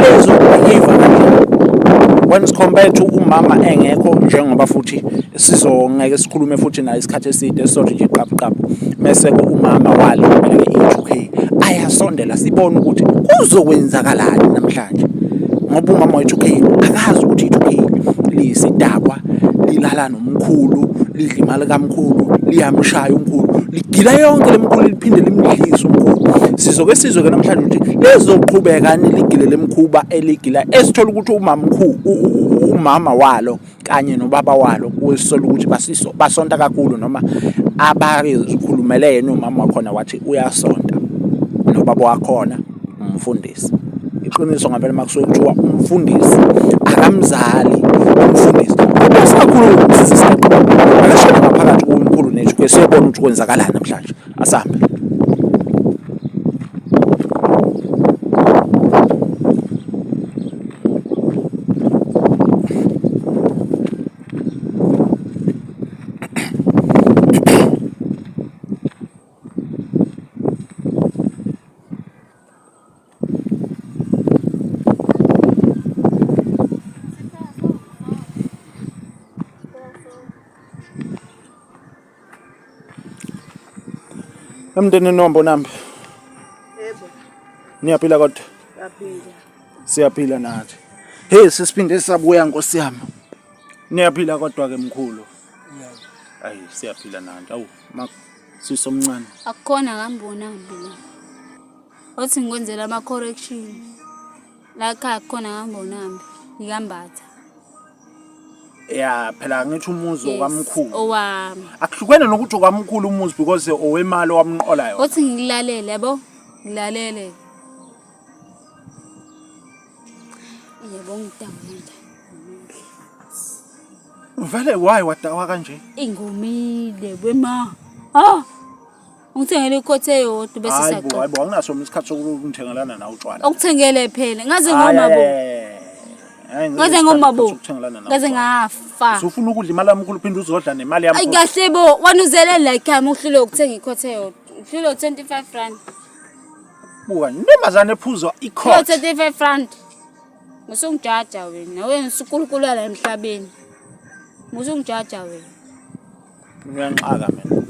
Speaker 2: lezobehave kanjani when compared to umama engekho njengoba futhi sizongeke sikhulume futhi naye isikhathi eside sizothi nje qaphu qaphu mese umama walo ngempela ke i-2K ayasondela sibone ukuthi kuzokwenzakalani namhlanje ngoba umama wethu K akazi ukuthi i-2K liyisidakwa lilala nomkhulu lidla imali kamkhulu liyamshaya umkhulu ligila yonke lemkhulu liphinde limdlise umkhulu sizoke sizwe ke namhlanje ukuthi lizoqhubeka niligile lemkhuba eligila esithola ukuthi umamkhulu umama walo kanye nobaba walo kusola ukuthi basiso basonta kakhulu noma abazikhulumele yena umama wakhona wathi uyasonta nobaba wakhona umfundisi iqiniso ngempela uma kusuke kuthiwa umfundisi akamzali umfundisi kodwa singakhulumi size singaqoba akashona ngaphakathi kumkhulu nethu ke siyobona ukuthi kwenzakalani namhlanje asambe Emndenini wambonambi.
Speaker 4: Yebo.
Speaker 2: Niyaphila kodwa?
Speaker 4: Siyaphila.
Speaker 2: Siyaphila nathi. Hey sesiphinde sabuya Nkosi yami. Niyaphila kodwa ke mkhulu.
Speaker 4: Yebo.
Speaker 2: Ayi siyaphila nathi. Awu sisi omncane.
Speaker 3: Akukhona ngambonambi la. Othi ngikwenzela ama correction. La ekhaya kukhona ngambonambi. Ngikambatha.
Speaker 2: Ya phela ngithi umuzi
Speaker 3: Yes,
Speaker 2: okamkhulu.
Speaker 3: Owami.
Speaker 2: Akuhlukene nokuthi okamkhulu umuzi because owemali owamqola yona.
Speaker 3: Othi ngilalele yabo? Ngilalele. Yebo ngidawile.
Speaker 2: Vele why wadawa kanje?
Speaker 3: Ingomile wema. Ah! Ungithengele ikhothe eyodwa bese
Speaker 2: Hayi bo, hayi
Speaker 3: siyaxoxa.
Speaker 2: bo, anginaso mina isikhathi sokuthengelana nawe utshwala.
Speaker 3: Okuthengele phela. Ngaze
Speaker 2: Hayi,
Speaker 3: ngoma bo.
Speaker 2: hayi, hayi,
Speaker 3: Ngaze ngoma bo.
Speaker 2: sokuthengelana nawe
Speaker 3: Ngaze
Speaker 2: utshwala.
Speaker 3: ngafa.
Speaker 2: Usufuna ukudla imali yami mkhulu uphinde uzodla nemali yami.
Speaker 3: Ayi kahle bo, wanuzele la ekhaya uhlule ukuthenga ikhothe eyodwa. Uhlule 25 rand.
Speaker 2: Buka, intombazane ephuzwa
Speaker 3: Uhlule
Speaker 2: ikhothe.
Speaker 3: 25 rand. Musungijaja wena, wena usukulukula la emhlabeni. Musungijaja wena.
Speaker 2: Uyanxaka mina.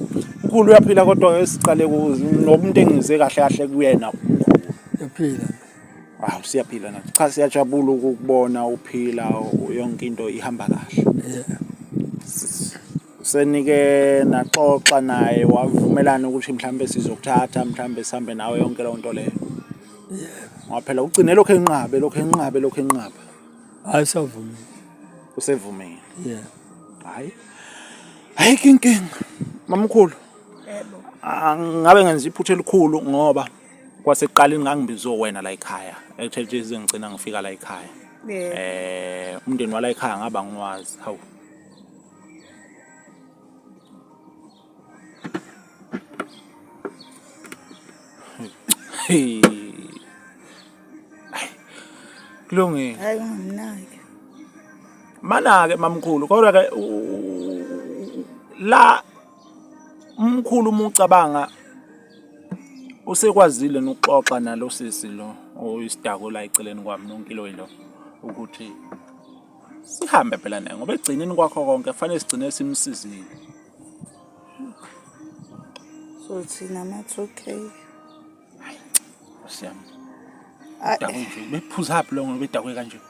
Speaker 2: Mkhulu uyaphila kodwa ke siqale nomuntu engize kahle kahle kuyena umkhulu.
Speaker 4: Uyaphila.
Speaker 2: Hawu siyaphila nathi. Cha siyajabula ukukubona uphila yonke into ihamba kahle.
Speaker 4: Yeah.
Speaker 2: Senike naxoxa naye wavumelana ukuthi mhlambe sizokuthatha mhlambe sihambe nawe yonke leyo nto leyo.
Speaker 4: Yeah.
Speaker 2: Ngoba phela ugcine lokho enqabe lokho enqabe lokho enqabe.
Speaker 4: Hayi savumile.
Speaker 2: Usevumile.
Speaker 4: Yeah.
Speaker 2: Hayi. Ayikho inkinga. Mamkhulu.
Speaker 4: Yebo.
Speaker 2: Ngabe ngenza iphutha elikhulu ngoba kwasekuqaleni ngangibizwe wena la ekhaya. Ekuthetheni ngigcina ngifika la ekhaya.
Speaker 4: Yebo.
Speaker 2: Eh umndeni wala ekhaya ngaba ngiwazi. Hawu. Hey. Kulungile.
Speaker 4: Hayi ungamnaki.
Speaker 2: Mana ke mamkhulu kodwa ke la umkhulu uma ucabanga Usekwazile nokuxoxa nalo sisi lo oyisidako la eceleni kwami nonkiloyi lo ukuthi sihambe phela naye ngoba ekugcineni kwakho konke kufanele sigcine simsizile.
Speaker 4: So thina ama-2K.
Speaker 2: Nkosi yami. Udakwe nje bephuzaphi lo ngoba bedakwe kanje.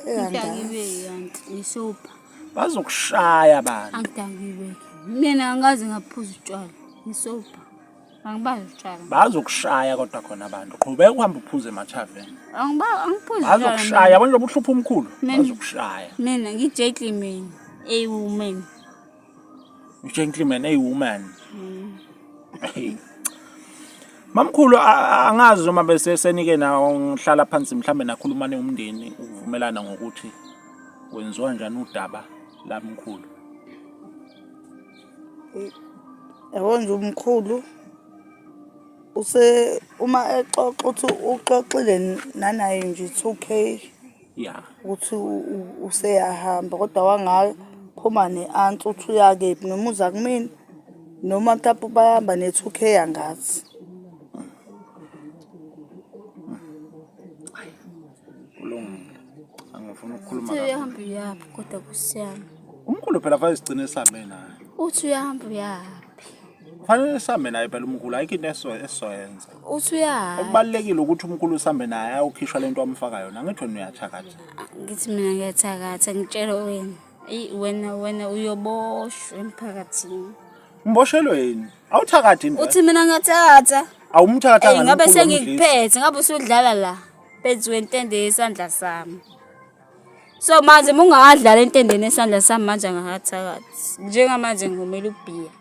Speaker 3: Ngidakiwe yanti ngisopha.
Speaker 2: Bazokushaya abantu.
Speaker 3: Angidakiwe. Mina angaze ngaphuza utshwala. Ngisopha. Angibazi utshwala.
Speaker 2: Bazokushaya kodwa khona abantu. Qhubeka uhambe uphuze emathaveni.
Speaker 3: Angiba angiphuzi utshwala.
Speaker 2: Bazokushaya yabo njengoba uhlupha umkhulu.
Speaker 3: Mina-
Speaker 2: Bazokushaya.
Speaker 3: Mina ngi-gentleman, a woman.
Speaker 2: Gentleman, a woman. Hey. Mamkhulu angazi noma bese senike nawo ngihlala phansi mhlambe nakhuluma umndeni ukuvumelana ngokuthi kwenziwa njani udaba lamkhulu.
Speaker 4: Yabo nje umkhulu use uma exoxa uthi uxoxile nanaye nje 2K
Speaker 2: Yeah.
Speaker 4: ukuthi useyahamba kodwa wangaphuma ne-answer uthi uyakephi noma uza kumina noma mhlawumbe bayahamba ne-2K angazi.
Speaker 2: Kulungile. Angifuni ukukhuluma
Speaker 3: Uthi
Speaker 2: kakhulu.
Speaker 3: uyahamba uyaphi kodwa kusiyami.
Speaker 2: Umkhulu phela fanele sigcine sihambe naye.
Speaker 3: Uthi uyahamba uyaphi.
Speaker 2: Fanele sihambe naye phela umkhulu ayikho into esizoyenza.
Speaker 3: Uthi uyaphi.
Speaker 2: Okubalulekile ukuthi umkhulu sihambe naye ayokhishwa lento amfaka yona. Angithi wena uyathakatha.
Speaker 3: Ngithi mina ngiyathakatha ngitshela wena. Eyi wena wena uyoboshwa emphakathini.
Speaker 2: Mboshelwe yini? Awuthakathi yini?
Speaker 3: Uthi mina ngiyathakatha.
Speaker 2: Awumthakathanga
Speaker 3: Eyi ngabe
Speaker 2: nomkhulu wamdlisa.
Speaker 3: sengikuphethe ngabe usudlala la. Phezu kwentende yesandla sami. So manje uma ungawadlala entendeni yesandla sami manje angakathakathi. Njengamanje ngomela ubhiya.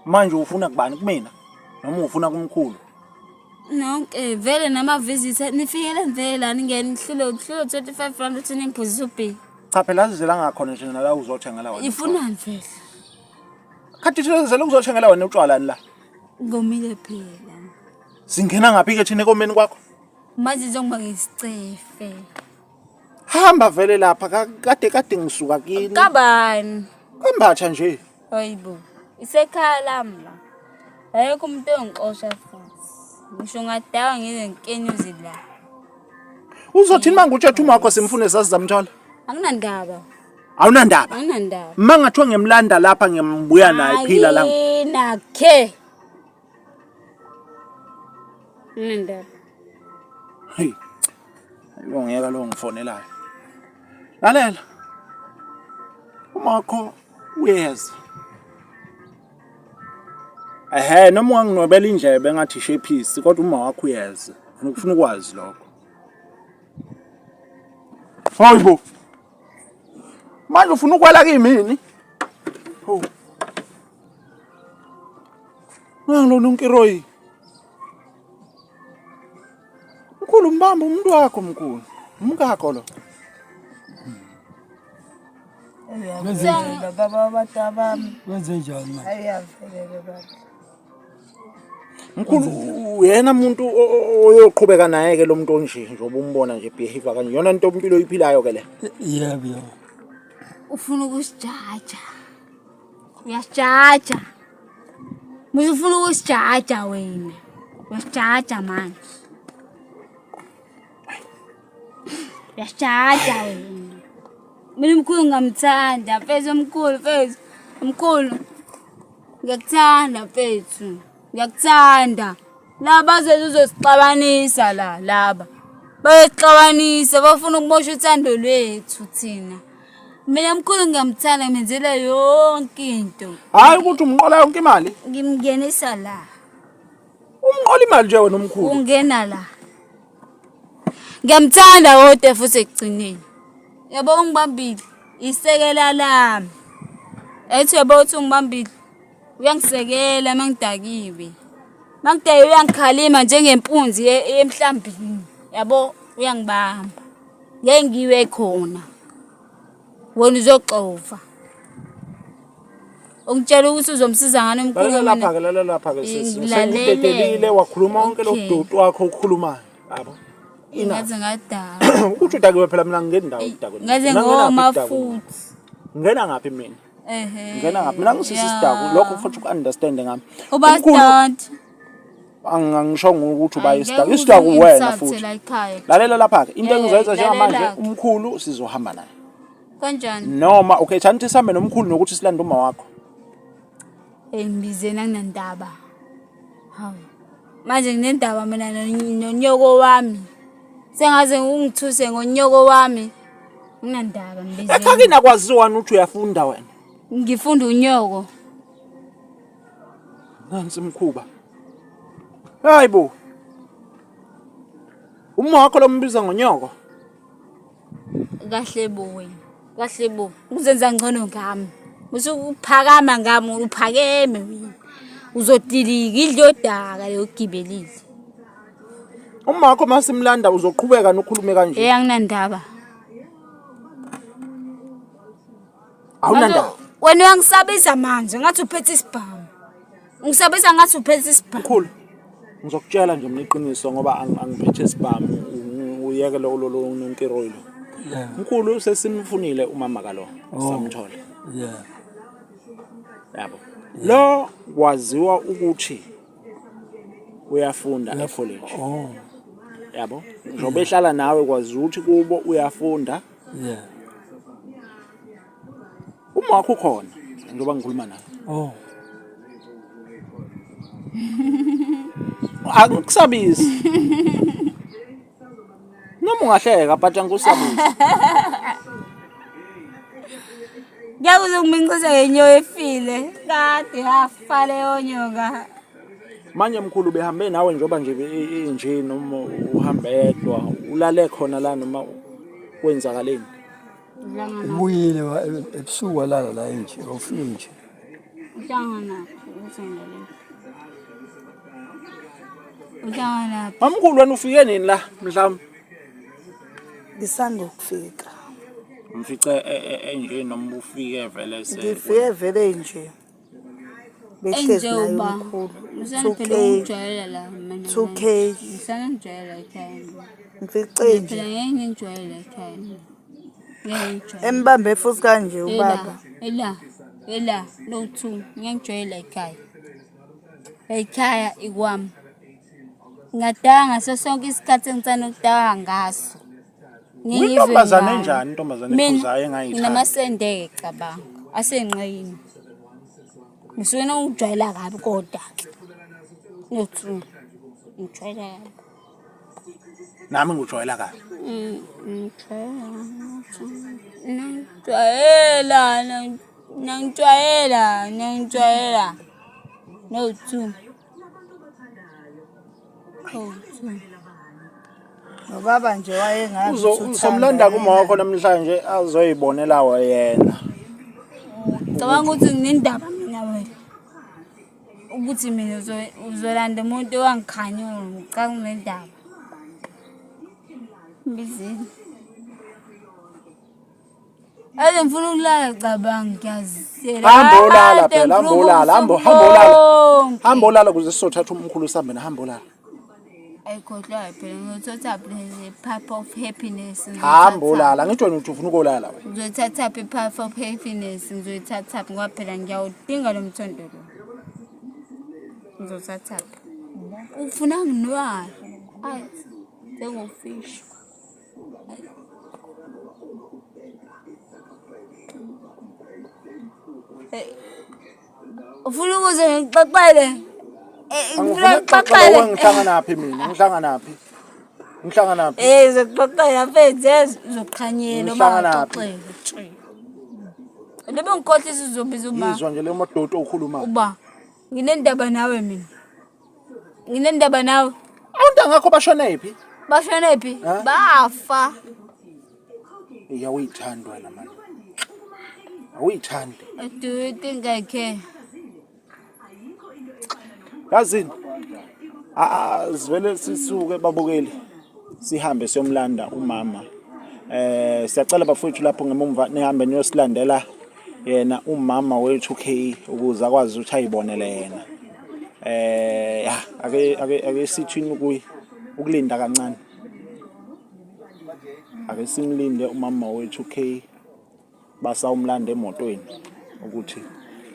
Speaker 2: Manje ufuna kubani kumina? Noma ufuna kumkhulu?
Speaker 3: Nonke vele nama-visitor nifikele vele la ningene nihlule uhlule 25 rand uthi ningiphuzise ubhiya.
Speaker 2: Cha phela azizela ngakhona nje nala uzothengela wena.
Speaker 3: Ifunani vele?
Speaker 2: Khathi thina sizele ukuzothengela wena utshwala la.
Speaker 3: Ngomile phela.
Speaker 2: Singena ngaphi ke thina ekomeni kwakho?
Speaker 3: Manje njengoba ngisicefe.
Speaker 2: Hamba vele lapha kade kade ngisuka kini.
Speaker 3: Kabani?
Speaker 2: Kwembatha nje.
Speaker 3: Hayibo. Isekhaya lami la. Ayekho umuntu ongixosha futhi. Ngisho ngadakwa ngize ngikenyuze la.
Speaker 2: Uzothini mangutshetha umakho simfune sasizamthola?
Speaker 3: Anginandaba.
Speaker 2: Awunandaba.
Speaker 3: Anginandaba.
Speaker 2: Uma ngathiwa ngimlanda lapha ngimbuya naye phila la.
Speaker 3: Ayinakhe. Anginandaba.
Speaker 2: Hey. Ayibo ngiyeka lo ngifonelayo. Lalela. Umakho uyeza. Ehhe noma unganginwebela indlebe engathi ishephisi kodwa uma wakho uyeza. Ufuna ukwazi lokho. Hayibo. Manje ufuna ukwala kimi? Ho. Nalo nonkiroyi. Mkhulu mbamba umuntu wakho mkhulu. Umkakho lo.
Speaker 4: Uyavelela baba abantu abami.
Speaker 5: Wenze njani manje?
Speaker 4: Ayavelela baba.
Speaker 2: Mkhulu uyena umuntu oyoqhubeka naye ke lo muntu onje njengoba umbona nje behave kanje. Yona into impilo oyiphilayo ke le.
Speaker 5: Yebo yebo.
Speaker 3: Ufuna ukusijaja. Uyasijaja. Muze ufuna ukusijaja wena. Uyasijaja manje. Uyasijaja wena. Mina umkhulu ngamthanda, mfethu omkhulu mfethu. Mkhulu. Ngiyakuthanda mfethu. Ngiyakuthanda. Laba bazoze uzosixabanisa la laba. Bayosixabanisa bafuna ukumosha uthando lwethu thina. Mina mkhulu ngiyamthanda ngimenzela yonke into.
Speaker 2: Hayi ukuthi umqola yonke imali.
Speaker 3: Ngimngenisa la.
Speaker 2: Umqola imali nje wena umkhulu.
Speaker 3: Ungena la. Ngiyamthanda kodwa futhi ekugcineni. Yabo ungibambile. Isekela lami. Ethi yabo uthi ungibambile. Uyangisekela mangidakiwe. Mangidakiwe uyangikhalima njengempunzi emhlambini. Yabo uyangibamba. Ngeke ngiwe khona. Wena uzoxova. Ungitshela ukuthi uzomsiza ngani umkhulu.
Speaker 2: Lalela lapha ke lalela lapha ke sisi.
Speaker 3: Ngilalele.
Speaker 2: Sengikudedelile wakhuluma wonke lo
Speaker 3: Okay.
Speaker 2: doti wakho okhulumayo. Yabo.
Speaker 3: Ngaze ngadakwa.
Speaker 2: Ukuthi udakiwe phela mina ngingeni ndawo udakwe.
Speaker 3: Ngaze
Speaker 2: Mina ngingena
Speaker 3: ngoma
Speaker 2: ngaphi udakwe?
Speaker 3: futhi.
Speaker 2: Ngingena ngaphi mina?
Speaker 3: Ehhe.
Speaker 2: Ngingena ngaphi? Mina ngisisi sidakwa lokho futhi uku-understand ngami.
Speaker 3: Uba
Speaker 2: Umkhulu-
Speaker 3: stunt.
Speaker 2: Angishongo ukuthi uba
Speaker 3: Angeke
Speaker 2: isidakwa.
Speaker 3: uze
Speaker 2: Isidakwa uwena
Speaker 3: ungithathe
Speaker 2: futhi.
Speaker 3: la ekhaya.
Speaker 2: Lalela lapha ke. Into
Speaker 3: Eh,
Speaker 2: engizoyenza njengamanje
Speaker 3: lalela-ke.
Speaker 2: umkhulu sizohamba naye.
Speaker 3: Kanjani?
Speaker 2: Noma okay thani ukuthi sihambe nomkhulu nokuthi silande uma wakho.
Speaker 3: Hey ngibizeni anginandaba. Hawu. Manje nginendaba mina nonyoko wami. Sengaze ungithuse ngonyoko wami. Nginandaba ngibizeni.
Speaker 2: Ekhakini akwaziwani ukuthi uyafunda wena.
Speaker 3: Ngifunda unyoko.
Speaker 2: Nansi imkhuba. Hayi bo. Uma wakho lombiza ngonyoko.
Speaker 3: Kahle bo wena. Kahle bo. Uzenza ngcono ngami. Usuphakama ngami uphakeme wena. Uzodilika idle yodaka leyo gibelile.
Speaker 2: Uma wakho masimlanda uzoqhubeka nokhulume kanje.
Speaker 3: Eh anginandaba.
Speaker 2: Awunandaba.
Speaker 3: Wena uyangisabisa manje ngathi uphethe isibhamu. Ungisabisa ngathi uphethe isibhamu.
Speaker 2: Mkhulu. Ngizokutshela nje mina iqiniso ngoba angiphethe isibhamu uyeke lo lo lo nonkiroyi lo. Mkhulu sesimfunile umama kalo
Speaker 5: Oh.
Speaker 2: samthola.
Speaker 5: Yeah.
Speaker 2: Yabo. Lo waziwa ukuthi uyafunda ecollege.
Speaker 5: Oh.
Speaker 2: Yabo. Njengoba ehlala nawe kwaziwa ukuthi kubo uyafunda.
Speaker 5: Yeah.
Speaker 2: Uma wakho ukhona njengoba ngikhuluma nawe.
Speaker 5: Oh.
Speaker 2: Angikusabisi. Noma ungahleka but angikusabisi.
Speaker 3: Ngeke uze ungiminxise ngenyoka efile. Kade yafa leyo nyoka.
Speaker 2: Manje mkhulu behambe nawe njengoba nje inje noma uhambe yedwa ulale khona la noma kwenzakaleni.
Speaker 5: Ubuyile ebusuku walala la nje, awufiki nje.
Speaker 3: Uhlangana ukuthi ngale. Uhlangana
Speaker 2: Mamkhulu wena ufike nini la mhlawumbe?
Speaker 4: Ngisanda ukufika.
Speaker 2: Umfice enje noma ufike vele se.
Speaker 4: Ngifike vele nje. Behlezi
Speaker 3: Enje
Speaker 4: naye
Speaker 3: uba.
Speaker 4: umkhulu.
Speaker 3: Usana
Speaker 4: 2K.
Speaker 3: phela ungijwayela la mina.
Speaker 4: 2K.
Speaker 3: Ngisana ngijwayela ekhaya.
Speaker 4: Ngifice nje.
Speaker 3: Phela ngeke ngijwayele ekhaya. Ngeke ngijwayele.
Speaker 4: Embambe futhi kanje ubaba.
Speaker 3: Ela, ela, no two. Ngeke ngijwayele ekhaya. Ekhaya ikwami. Ngingadanga ngaso sonke isikhathi engisanda ukudaka ngaso. Ngeke ngizwe
Speaker 2: Uyintombazane
Speaker 3: ngayo.
Speaker 2: enjani intombazane
Speaker 3: Mina
Speaker 2: ephuzayo engayithandi?
Speaker 3: nginamasende-ke cabanga asenqeyini. Ngisuke nokujwayela kabi kodwa ke. No two. Ngijwayela kabi.
Speaker 2: Nami ngikujwayela kabi.
Speaker 3: Ngijwayela, ngijwayela, ngijwayela. No two. No two.
Speaker 4: Nobaba nje wayengazi
Speaker 2: Uzo
Speaker 4: ukuthi uthanda
Speaker 2: uzomlanda kuma
Speaker 4: yena.
Speaker 2: wakho namhlanje azoyibonela yena.
Speaker 3: Cabanga ukuthi nginendaba mina wena. Ukuthi mina uzolanda umuntu owangikhanyula ngicabanga nginendaba. Mbizeni. Ake ngifuna ukulala cabanga ngiyazela.
Speaker 2: Hamba olala
Speaker 3: Kade
Speaker 2: phela, hamba
Speaker 3: ngikhuluma
Speaker 2: olala, hamba
Speaker 3: ubusuku
Speaker 2: hamba olala.
Speaker 3: bonke.
Speaker 2: Hamba olala ukuze sizothatha umkhulu sihambe na hamba olala.
Speaker 3: Ayikhohlwayo phela ngizothatha le pipe of happiness.
Speaker 2: Hamba olala, ngisho wena uthi ufuna ukolala wena.
Speaker 3: Ngizoyithatha phi i-pipe of happiness ngizoyithatha phi ngoba phela ngiyawudinga lo mthondo lo. Ngizothatha phi? Ufuna nginwayo. Ayi, njengofish. Ufuna ukuze ngixoxele? Eh, ngifuna
Speaker 2: Angifuni ukuxoxa
Speaker 3: ngixoxele.
Speaker 2: nawe ngihlanganaphi mina, ngihlanganaphi? Ngihlanganaphi?
Speaker 3: Eh, uzoxoxela mfethu, yes, uzoqhanyela uma
Speaker 2: Ngihlanganaphi?
Speaker 3: ngaxoxela. Lobe ngikhohlisa uzobiza uma.
Speaker 2: Yizwa nje le modoti okhuluma.
Speaker 3: Uba nginendaba nawe mina. Nginendaba nawe.
Speaker 2: Awuntangakho bashone phi?
Speaker 3: Bashone phi?
Speaker 2: Ha?
Speaker 3: Bafa.
Speaker 2: Iya uyithandi wena manje. Awuyithandi.
Speaker 3: Do you think I care?
Speaker 2: Yazini. Sivele sisuke babukeli. Sihambe siyomlanda umama. Eh siyacela bafowethu lapho ngemumva nihambe niyosilandela yena umama wethu K ukuze akwazi ukuthi ayibonele yena. Eh ya ake ake ake sithini kuyi ukulinda kancane. Ake simlinde umama wethu K basawumlanda emotweni ukuthi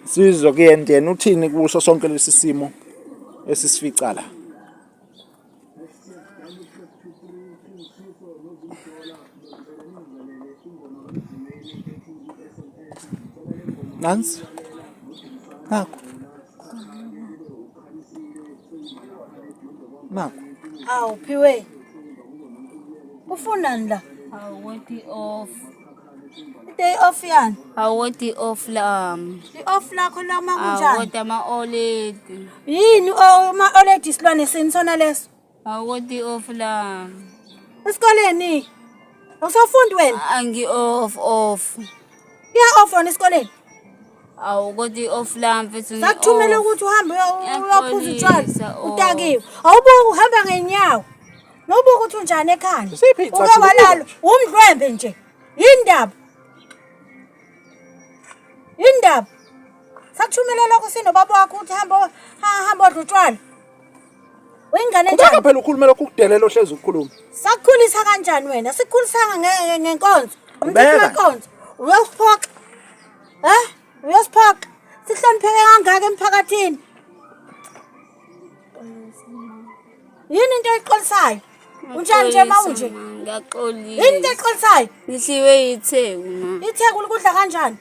Speaker 2: sizwe kuyena yena uthini kuso sonke lesi simo esisifica la. Nansi. Nakho. Nakho.
Speaker 1: Awu Phiwe. Ufunani la?
Speaker 3: Awuthi off.
Speaker 1: Day off yani?
Speaker 3: Awuthi off lami.
Speaker 1: I-off lakho la uma kunjani?
Speaker 3: Awuthi ama-oledi.
Speaker 1: Yini ama-oledi isilwane sini sona leso?
Speaker 3: Awuthi off lami.
Speaker 1: Esikoleni? Awusafundi wena?
Speaker 3: Angi-off off.
Speaker 1: Iya off wona esikoleni?
Speaker 3: Awu kodwa i-off lami mfethu
Speaker 1: Sakuthumela
Speaker 3: ngi-off.
Speaker 1: ukuthi uhambe uyophuza utshwala.
Speaker 3: Ngiyaxolisa, off.
Speaker 1: Utakiwe. Awubuki uhamba ngenyawo. Nobuka ukuthi unjani ekhanda.
Speaker 2: Siphi
Speaker 1: Uke
Speaker 2: icathulo
Speaker 1: walala umdlwembe nje. Yindaba. Yindaba. Sakuthumela lokho sinobaba wakho ukuthi hamba hamba odla utshwala. Uyingane
Speaker 2: Qhubeka
Speaker 1: njani?
Speaker 2: phela ukhulume lokhu ukudelela ohlezi ukukhuluma.
Speaker 1: Sakukhulisa kanjani wena? Sikhulisanga ngenkonzo. Umthetho
Speaker 2: Qhubeka.
Speaker 1: wenkonzo. Uyosiphoxa. Eh? Uyosiphoxa. Sihlonipheke kangaka emphakathini. Yini into oyixolisayo? Unjani nje ma unje?
Speaker 3: Ngiyaxolisa.
Speaker 1: Yini into oyixolisayo?
Speaker 3: Ngihliwe yitheku ma.
Speaker 1: Itheku likudla kanjani?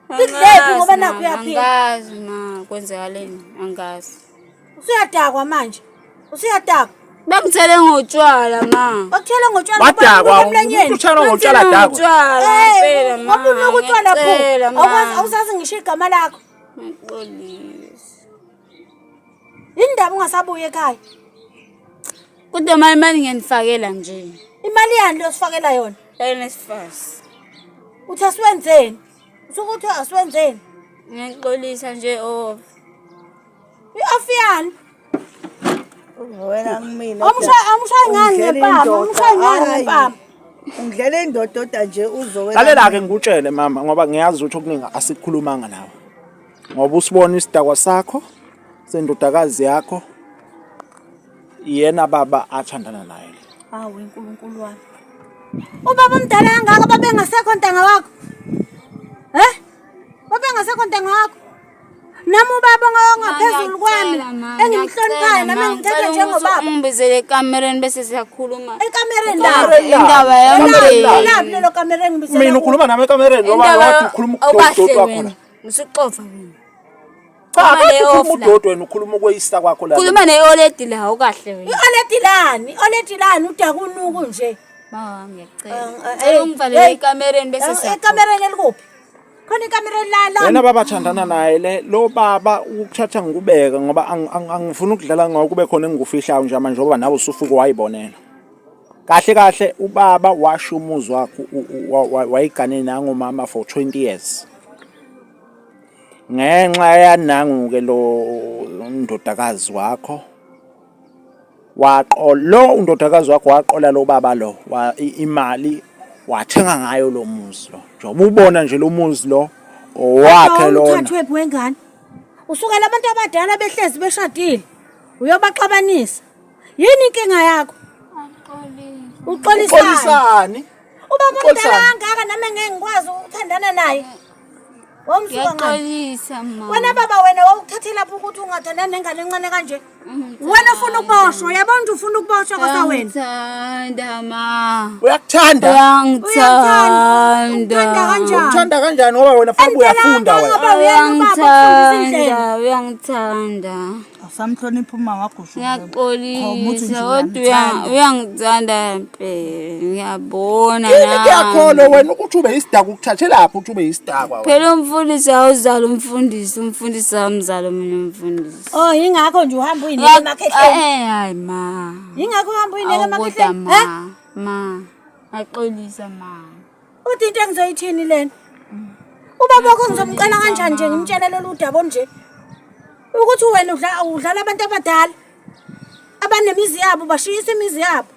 Speaker 1: Likudlephi ngoba nakhu uyaphila.
Speaker 3: Angazi ma kwenzakaleni angazi.
Speaker 1: Usuyadakwa manje. Usuyadakwa.
Speaker 3: Bangithele ngotshwala ma.
Speaker 1: Bakuthela ngotshwala
Speaker 2: Badakwa
Speaker 1: ngoba emlonyeni.
Speaker 2: umuntu utshela ngotshwala
Speaker 3: Bangithele
Speaker 2: dakwa.
Speaker 3: ngotshwala
Speaker 1: Eh,
Speaker 3: ngempela ma.
Speaker 1: ngoba unuka utshwala pho.
Speaker 3: Ngiyacela, ma.
Speaker 1: Awukwazi awusazi ngisho igama lakho.
Speaker 3: Ngiyaxolisa.
Speaker 1: Yini ndaba ungasabuyi ekhaya?
Speaker 3: Kodwa ma imali ngiyanifakela nje.
Speaker 1: Imali yani leyo sifakela yona?
Speaker 3: NSFAS.
Speaker 1: Uthi asiwenzeni? Usuke uthi asiwenzeni?
Speaker 3: Ngiyaxolisa nje off.
Speaker 1: I-off yani?
Speaker 4: Wena kumina.
Speaker 1: Awumshayi ngani ngempama? Awumshayi ngani ngempama?
Speaker 4: Ungidlela indoda odwa nje uzowena.
Speaker 2: Lalela-ke ngikutshele mama ngoba ngiyazi ukuthi okuningi asikhulumanga nawe. Ngoba usibona isidakwa sakho sendodakazi yakho yena baba athandana naye. le.
Speaker 1: Hawu uNkulunkulu wami. Ubaba omdala kangaka babengasekho ntanga wakho. Eh? Babengasekho ntanga wakho. Nami ubaba ongaphezulu kwami engimhloniphayo nami engimthatha njengobaba.
Speaker 3: Ungibizele ekamereni bese siyakhuluma.
Speaker 1: Ekamereni
Speaker 2: Ekamereni
Speaker 1: lapho.
Speaker 3: Indaba
Speaker 2: Ekamereni
Speaker 3: yomndeni.
Speaker 1: Laphi lelo kamera engibizela
Speaker 2: Mina
Speaker 1: kulo?
Speaker 2: ukhuluma nami ekamereni ngoba
Speaker 3: Indaba
Speaker 2: wathi ukhuluma
Speaker 3: awukahle
Speaker 2: ukudoti wakho
Speaker 3: wena.
Speaker 2: la.
Speaker 3: Ngisuxova wena.
Speaker 2: Cha,
Speaker 3: Khuluma
Speaker 2: kade
Speaker 3: le
Speaker 2: ukhuluma
Speaker 3: off la.
Speaker 2: udoti wena ukhuluma ukweyisa kwakho la.
Speaker 3: Khuluma ne-oledi la awukahle wena.
Speaker 1: I-oledi lani? I-oledi lani udakunuku nje.
Speaker 3: Ma ngiyacela.
Speaker 1: Eh,
Speaker 3: Cela
Speaker 1: eh,
Speaker 3: ungivalele
Speaker 1: hey.
Speaker 3: ekamereni bese siyakhuluma.
Speaker 1: Ekamereni elikuphi? Khona ikamereni la la.
Speaker 2: Yena baba thandana naye le lo baba ukuthatha ngikubeka ngoba angifuni ukudlala ngoba kube khona engikufihlayo nje manje ngoba nawe usufuke wayibonela. Kahle kahle ubaba washo umuzi wakhe wayigane nangomama for 20 years. Ngenxa yanangu ke lo ndodakazi wakho waqola lo undodakazi wakho waqola lo baba lo imali wathenga ngayo lo muzi lo njengoba ubona nje lo muzi lo owakhe lona
Speaker 1: Uthathwephi wengane? Usukela abantu abadala behlezi beshadile. Uyobaxabanisa. Yini inkinga yakho? Uxolisani?
Speaker 2: Uxolisani?
Speaker 1: Ubaba omdala
Speaker 2: Uxolisani?
Speaker 1: kangaka nami ngeke ngikwazi ukuthandana naye. Wamsuka ngani?
Speaker 3: Ngiyaxolisa ma.
Speaker 1: Wena baba wena wawukuthathela phi ukuthi ungathandani nengane encane kanje? Wena ufuna ukuboshwa, uyabona ukuthi ufuna ukuboshwa kwasa wena.
Speaker 3: Uyangithanda ma.
Speaker 2: Uyakuthanda?
Speaker 1: Uyakuthanda.
Speaker 3: Uyangithanda.
Speaker 1: Uthanda kanjani?
Speaker 2: Uthanda kanjani ngoba wena fanele uyafunda wena.
Speaker 1: Ngoba uyena ubaba ukufundisa indlela.
Speaker 3: Uyangithanda, uyangithanda.
Speaker 4: Awusamhloniphi uma wakho usho.
Speaker 3: Ngiyaxolisa kodwa uyangithanda impela. Ngiyabona
Speaker 2: Yini
Speaker 3: nami.
Speaker 2: kuyakholwa wena ukuthi ube yisidakwa ukuthathelaphi ukuthi ube yisidakwa wena.
Speaker 3: Phela umfundisi awuzala umfundisi, umfundisi awumzala omunye umfundisi.
Speaker 1: Oh, yingakho nje uhamba uyinike emakhehleni.
Speaker 3: Eh hayi ma.
Speaker 1: Yingakho uhamba uyinike
Speaker 3: Awu kodwa
Speaker 1: emakhehleni. Eh?
Speaker 3: ma, ma. Ngiyaxolisa ma.
Speaker 1: Uthi into engizoyithini lena? Ubaba wakho ngizomqala kanjani nje ngimtshele lolu daba nje? Ukuthi wena udla udlala abantu abadala abanemizi yabo bashiyisa imizi yabo.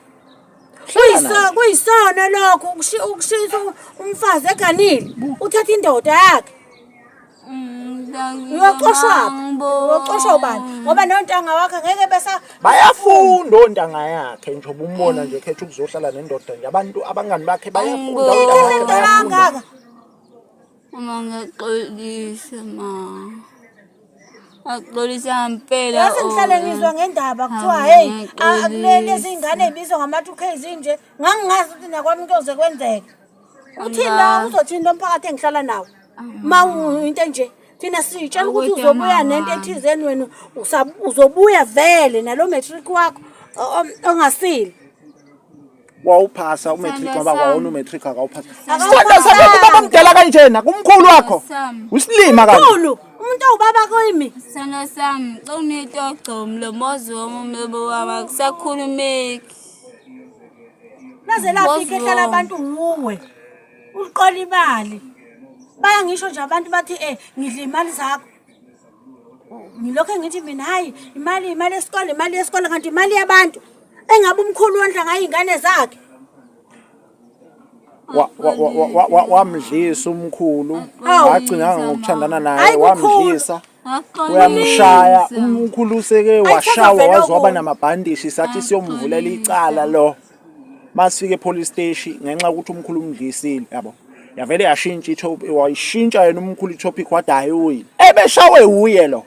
Speaker 1: Kuyiso kuyisono lokho ukushisa umfazi eganile uthatha indoda yakhe. Uyoxoshwa uyoxoshwa ubani? Ngoba nontanga wakhe ngeke besa
Speaker 2: Bayafunda ontanga yakhe njengoba umbona nje khetha ukuzohlala nendoda nje abantu abangani bakhe bayafunda ontanga yakhe
Speaker 1: into
Speaker 2: bayafunda.
Speaker 1: kangaka.
Speaker 3: Uma ngiyaxolisa ma. Axolisa ngempela.
Speaker 1: Yazi ngihlale ngizwa ngendaba kuthiwa hey lezi ingane ezibizwa ngama-2K zinje ngangingazi ukuthi nakwami kuyoze kwenzeke. Uthini la uzothini lo mphakathi engihlala nawo? Ma into enje thina sitshela ukuthi uzobuya nento ethizeni wena uzobuya vele nalo matric wakho ongasile.
Speaker 2: Wawuphasa umatric ngoba kwawona umatric akawuphasa. Sithanda sami ubaba omdala kanjena kumkhulu wakho. Usilima kanje.
Speaker 1: Mkhulu, umuntu owubaba kimi.
Speaker 3: Sithando sami, cela unito ogcomu lo mozi wami umlomo wami akusakhulumeki.
Speaker 1: Laze lafika ehlala abantu wuwe. Uqola imali. Bayangisho nje abantu bathi eh ngidla imali zakho. Ngilokho ngithi mina hayi imali imali yesikole imali yesikole kanti imali yabantu. Engabe umkhulu wondla ngayo ingane zakhe.
Speaker 2: Wamdlisa umkhulu wagcina ngokuthandana naye wamdlisa uyamshaya umkhulu useke washawa waze waba namabhandishi sathi siyomvulela icala lo masifika epolice station ngenxa yokuthi umkhulu umdlisile yabo yavele yashintsha itopic wayishintsha yena umkhulu itopic wathi hayi uyile ebeshawe uye lo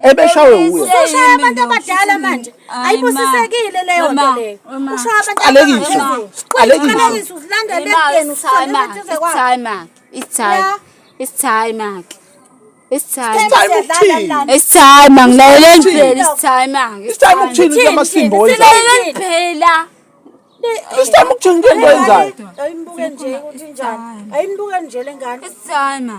Speaker 2: ebeshawe uye
Speaker 1: usushaya abantu abadala manje ayibusisekile leyo nto leyo ushaya abantu
Speaker 2: Siqalekiso. Siqalekiso.
Speaker 1: Siqalekiso usilandela ekudeni usondela eduze kwakho
Speaker 3: It's time. It's time. It's time. It's time.
Speaker 2: It's time ukuthini?
Speaker 3: It's time ngilalele phela it's time.
Speaker 2: It's time ukuthini kula masimba owenzayo?
Speaker 3: Silalele phela.
Speaker 2: It's time ukuthini kule nto oyenzayo?
Speaker 1: Ayimbuke nje ukuthi injani. Ayimbuke nje le ngane.
Speaker 3: It's time.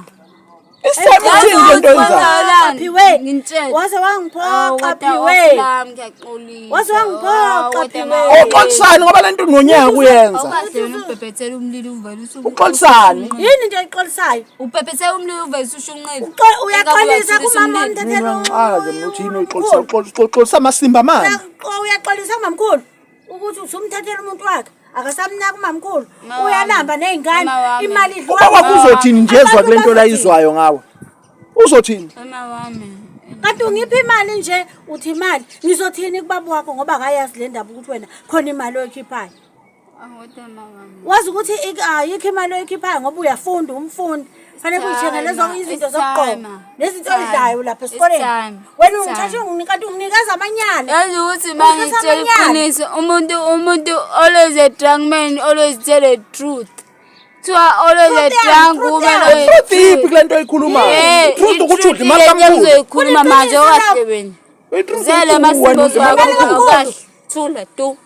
Speaker 2: It's time ukuthini kule nto oyenzayo?
Speaker 1: Phiwe.
Speaker 3: Ngintshela.
Speaker 1: Waze wangiphoxa Phiwe.
Speaker 3: Ngiyaxolisa.
Speaker 1: Waze wangiphoxa Phiwe.
Speaker 2: Uxolisani ngoba le nto ngonyaka uyenza.
Speaker 3: Awukahle wena ubhebhethela umlilo uvele usu.
Speaker 2: Uxolisani?
Speaker 1: Yini into ayixolisayo?
Speaker 3: Ubhebhethela umlilo uvele usushunqile.
Speaker 1: Uyaxolisa kumama
Speaker 2: Mina
Speaker 1: omthathela.
Speaker 2: ngixakaze mina ukuthi yini oyixolisa uxolisa amasimba manje.
Speaker 1: Uyaxolisa kumamkhulu ukuthi usumthathela umuntu wakhe. Akasamnaka umamkhulu. Uyalamba nezingane. Imali idliwa.
Speaker 2: Ubaba wakho uzothini nje ezwa kule nto layizwayo ngawe? Uzothini?
Speaker 3: Mama wami.
Speaker 1: Kanti ungiphi imali nje uthi imali ngizothini kubaba wakho ngoba akayazi le ndaba ukuthi wena khona imali oyikhiphayo.
Speaker 3: Awuthi mama wami.
Speaker 1: Wazi ukuthi ayikho imali oyikhiphayo ngoba uyafunda umfundi. Fanele uyithengele zonke izinto zokugqoka nezinto oyidlayo lapha esikoleni. Wena ungithatha kanti unginikeza amanyala.
Speaker 3: Yazi ukuthi mangitshela iqiniso umuntu umuntu always a drunk man always tell the truth. Kuthiwa always a drunk woman always
Speaker 2: Truth iphi kule nto oyikhulumayo? Truth ukuthi udla imali kamkhulu.
Speaker 3: Ngizoyikhuluma manje okahle wena.
Speaker 2: I-truth
Speaker 3: Zele
Speaker 2: ukuthi wena
Speaker 3: amasimba
Speaker 2: udla imali kamkhulu.
Speaker 3: kahle. Thula tu.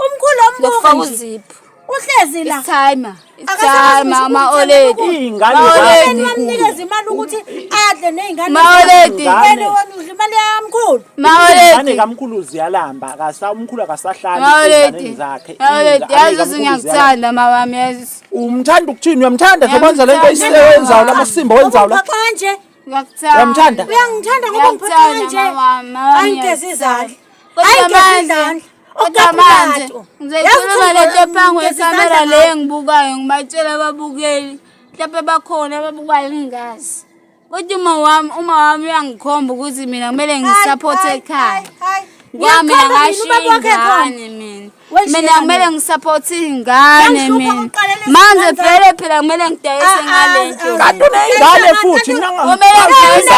Speaker 1: Umkhulu
Speaker 3: Ngizokufaka
Speaker 1: ombuka nje.
Speaker 3: uziphu.
Speaker 1: Uhlezi la.
Speaker 3: It's timer. It's
Speaker 1: Akasazi
Speaker 3: timer
Speaker 1: ngisho
Speaker 3: ama
Speaker 1: ukuthi
Speaker 3: oledi.
Speaker 2: Iy'ngane
Speaker 3: Ma
Speaker 2: zakho
Speaker 3: oledi.
Speaker 1: Wamnikeza imali ukuthi adle nezingane.
Speaker 3: Ma oledi.
Speaker 1: Wena wena udla imali yamkhulu.
Speaker 3: Ma
Speaker 2: Ingane
Speaker 3: oledi.
Speaker 2: kamkhulu ziyalamba akasa umkhulu akasahlali
Speaker 3: Ma oledi.
Speaker 2: ezinganeni zakhe.
Speaker 3: Ma oledi.
Speaker 2: Iy'ngane
Speaker 3: Yazi
Speaker 2: kamkhulu
Speaker 3: ukuthi
Speaker 2: ziyalamba.
Speaker 3: ngiyakuthanda ma wami yazi.
Speaker 2: Umthanda ukuthini uyamthanda njengoba wenza le nto
Speaker 3: Ngiyamthanda.
Speaker 2: oyenzayo lamasimba owenzayo la.
Speaker 1: Ungiphoxa kanje.
Speaker 3: Ngiyakuthanda.
Speaker 2: Uyamthanda?
Speaker 1: Uyangithanda ngoba ungiphoxa
Speaker 3: Ngiyakuthanda
Speaker 1: kanje.
Speaker 3: ma wami. Ma wami
Speaker 1: Ayingigezi izandla.
Speaker 3: Kodwa
Speaker 1: Ayingigezi
Speaker 3: manje
Speaker 1: izandla.
Speaker 3: kodwa manje ngizoyikhuluma le nto phambi
Speaker 1: Ngigeza
Speaker 3: kwekhamera
Speaker 1: izandla
Speaker 3: le engibukayo ngibatshela ababukeli mhlawumbe bakhona ababukayo ngingazi. Kodwa uma wami uyangikhomba ukuthi mina kumele ngisaphothe ekhaya. Ngoba mina ngashiya ingane mina. Mina kumele ngisaphothe ingane mina. Manje vele phela kumele ngidayise ngale nto.
Speaker 2: Kanti uney'ngane futhi mina
Speaker 3: Kumele ngidayise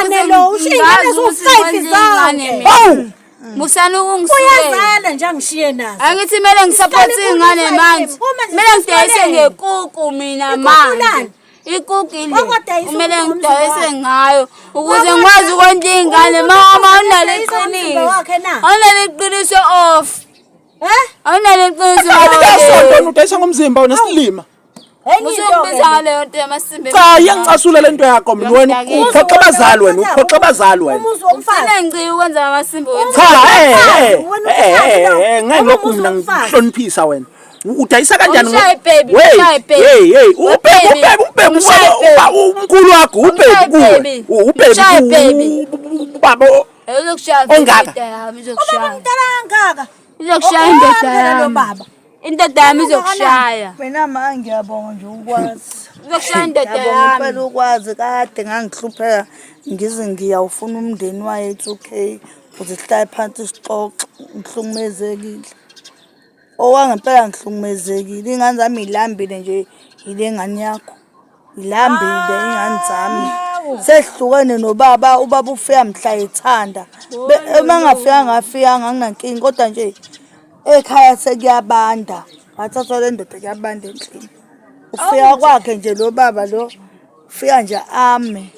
Speaker 1: Ingane lo, ushiya ingane ziwu-five zonke.
Speaker 2: Hawu!
Speaker 3: Musani ukungisukela.
Speaker 1: Uyazala nje angishiye nazo.
Speaker 3: Angithi kumele ngisapothe
Speaker 1: Isiqale
Speaker 3: ingane
Speaker 1: ikhulisa
Speaker 3: manje.
Speaker 1: yini? Uma nje
Speaker 3: Kumele ngidayise
Speaker 1: sesikoleni.
Speaker 3: ngekuku mina
Speaker 1: Ikuku
Speaker 3: manje.
Speaker 1: lani?
Speaker 3: Ikuku ile.
Speaker 1: Wakwadayisa
Speaker 3: Kumele
Speaker 1: umzimba
Speaker 3: ngidayise
Speaker 1: wakhe.
Speaker 3: ngayo ukuze
Speaker 1: Wakwadayisa-
Speaker 3: ngikwazi ukondla ingane.
Speaker 1: Umuntu
Speaker 3: Mama
Speaker 1: osadayisa
Speaker 3: awunalo
Speaker 1: umzimba
Speaker 3: iqiniso.
Speaker 1: wakhe na?
Speaker 3: Awunalo iqiniso off.
Speaker 1: Eh?
Speaker 3: Awunalo iqiniso.
Speaker 2: Kanti wena udayisa ngomzimba wena silima.
Speaker 1: Enye into ke.
Speaker 3: Usukubiza ngaleyo nto yamasimba.
Speaker 2: Cha iyangicasula le nto yakho mina wena uphoxa abazali wena uphoxa abazali wena.
Speaker 1: Umuzi womfazi.
Speaker 3: Ufuna ngicike ukwenza amasimba wena.
Speaker 2: Cha eh
Speaker 1: Wena
Speaker 2: eh
Speaker 1: umfazi
Speaker 2: eh ngeke lokhu
Speaker 1: Umuzi
Speaker 2: mina
Speaker 1: womfazi.
Speaker 2: ngikuhloniphisa wena. Udayisa kanjani
Speaker 3: Umshaye baby,
Speaker 2: Wey,
Speaker 3: umshaye baby.
Speaker 2: Hey hey
Speaker 3: We
Speaker 2: ubhebe
Speaker 3: baby.
Speaker 2: ubhebe ubhebe
Speaker 3: Umshaye
Speaker 2: ubaba umkhulu wakho ubhebe
Speaker 3: Umshaye
Speaker 2: kuwe.
Speaker 3: baby.
Speaker 2: Ubhebe
Speaker 3: Umshaye baby.
Speaker 2: ubaba
Speaker 3: Uzokushaya
Speaker 2: Ongaka.
Speaker 3: indoda yami
Speaker 1: Ubaba
Speaker 3: izokushaya.
Speaker 1: mdala kangaka.
Speaker 3: Izokushaya indoda
Speaker 1: Phela lo
Speaker 3: yami.
Speaker 1: baba.
Speaker 3: Indoda yami izokushaya.
Speaker 4: Mina ma ngiyabonga nje ukwazi.
Speaker 3: Izokushaya indoda
Speaker 4: Ngiyabonga
Speaker 3: yami.
Speaker 4: impela ukwazi kade ngangihlupheka ngize ngiyawufuna umndeni wayo it's okay ukuze sihlale phansi sixoxe ngihlukumezekile. Okwangempela ngihlukumezekile iy'ngane zami y'lambile nje yile ngane yakho. Yilambile iy'ngane zami. Sehlukene nobaba, ubaba ufika mhla ethanda. Uma engafikanga afikanga anginankinga kodwa nje ekhaya sekuyabanda. Ngathathwa le ndoda kuyabanda endlini. Ufika kwakhe nje lo baba lo ufika nje ame.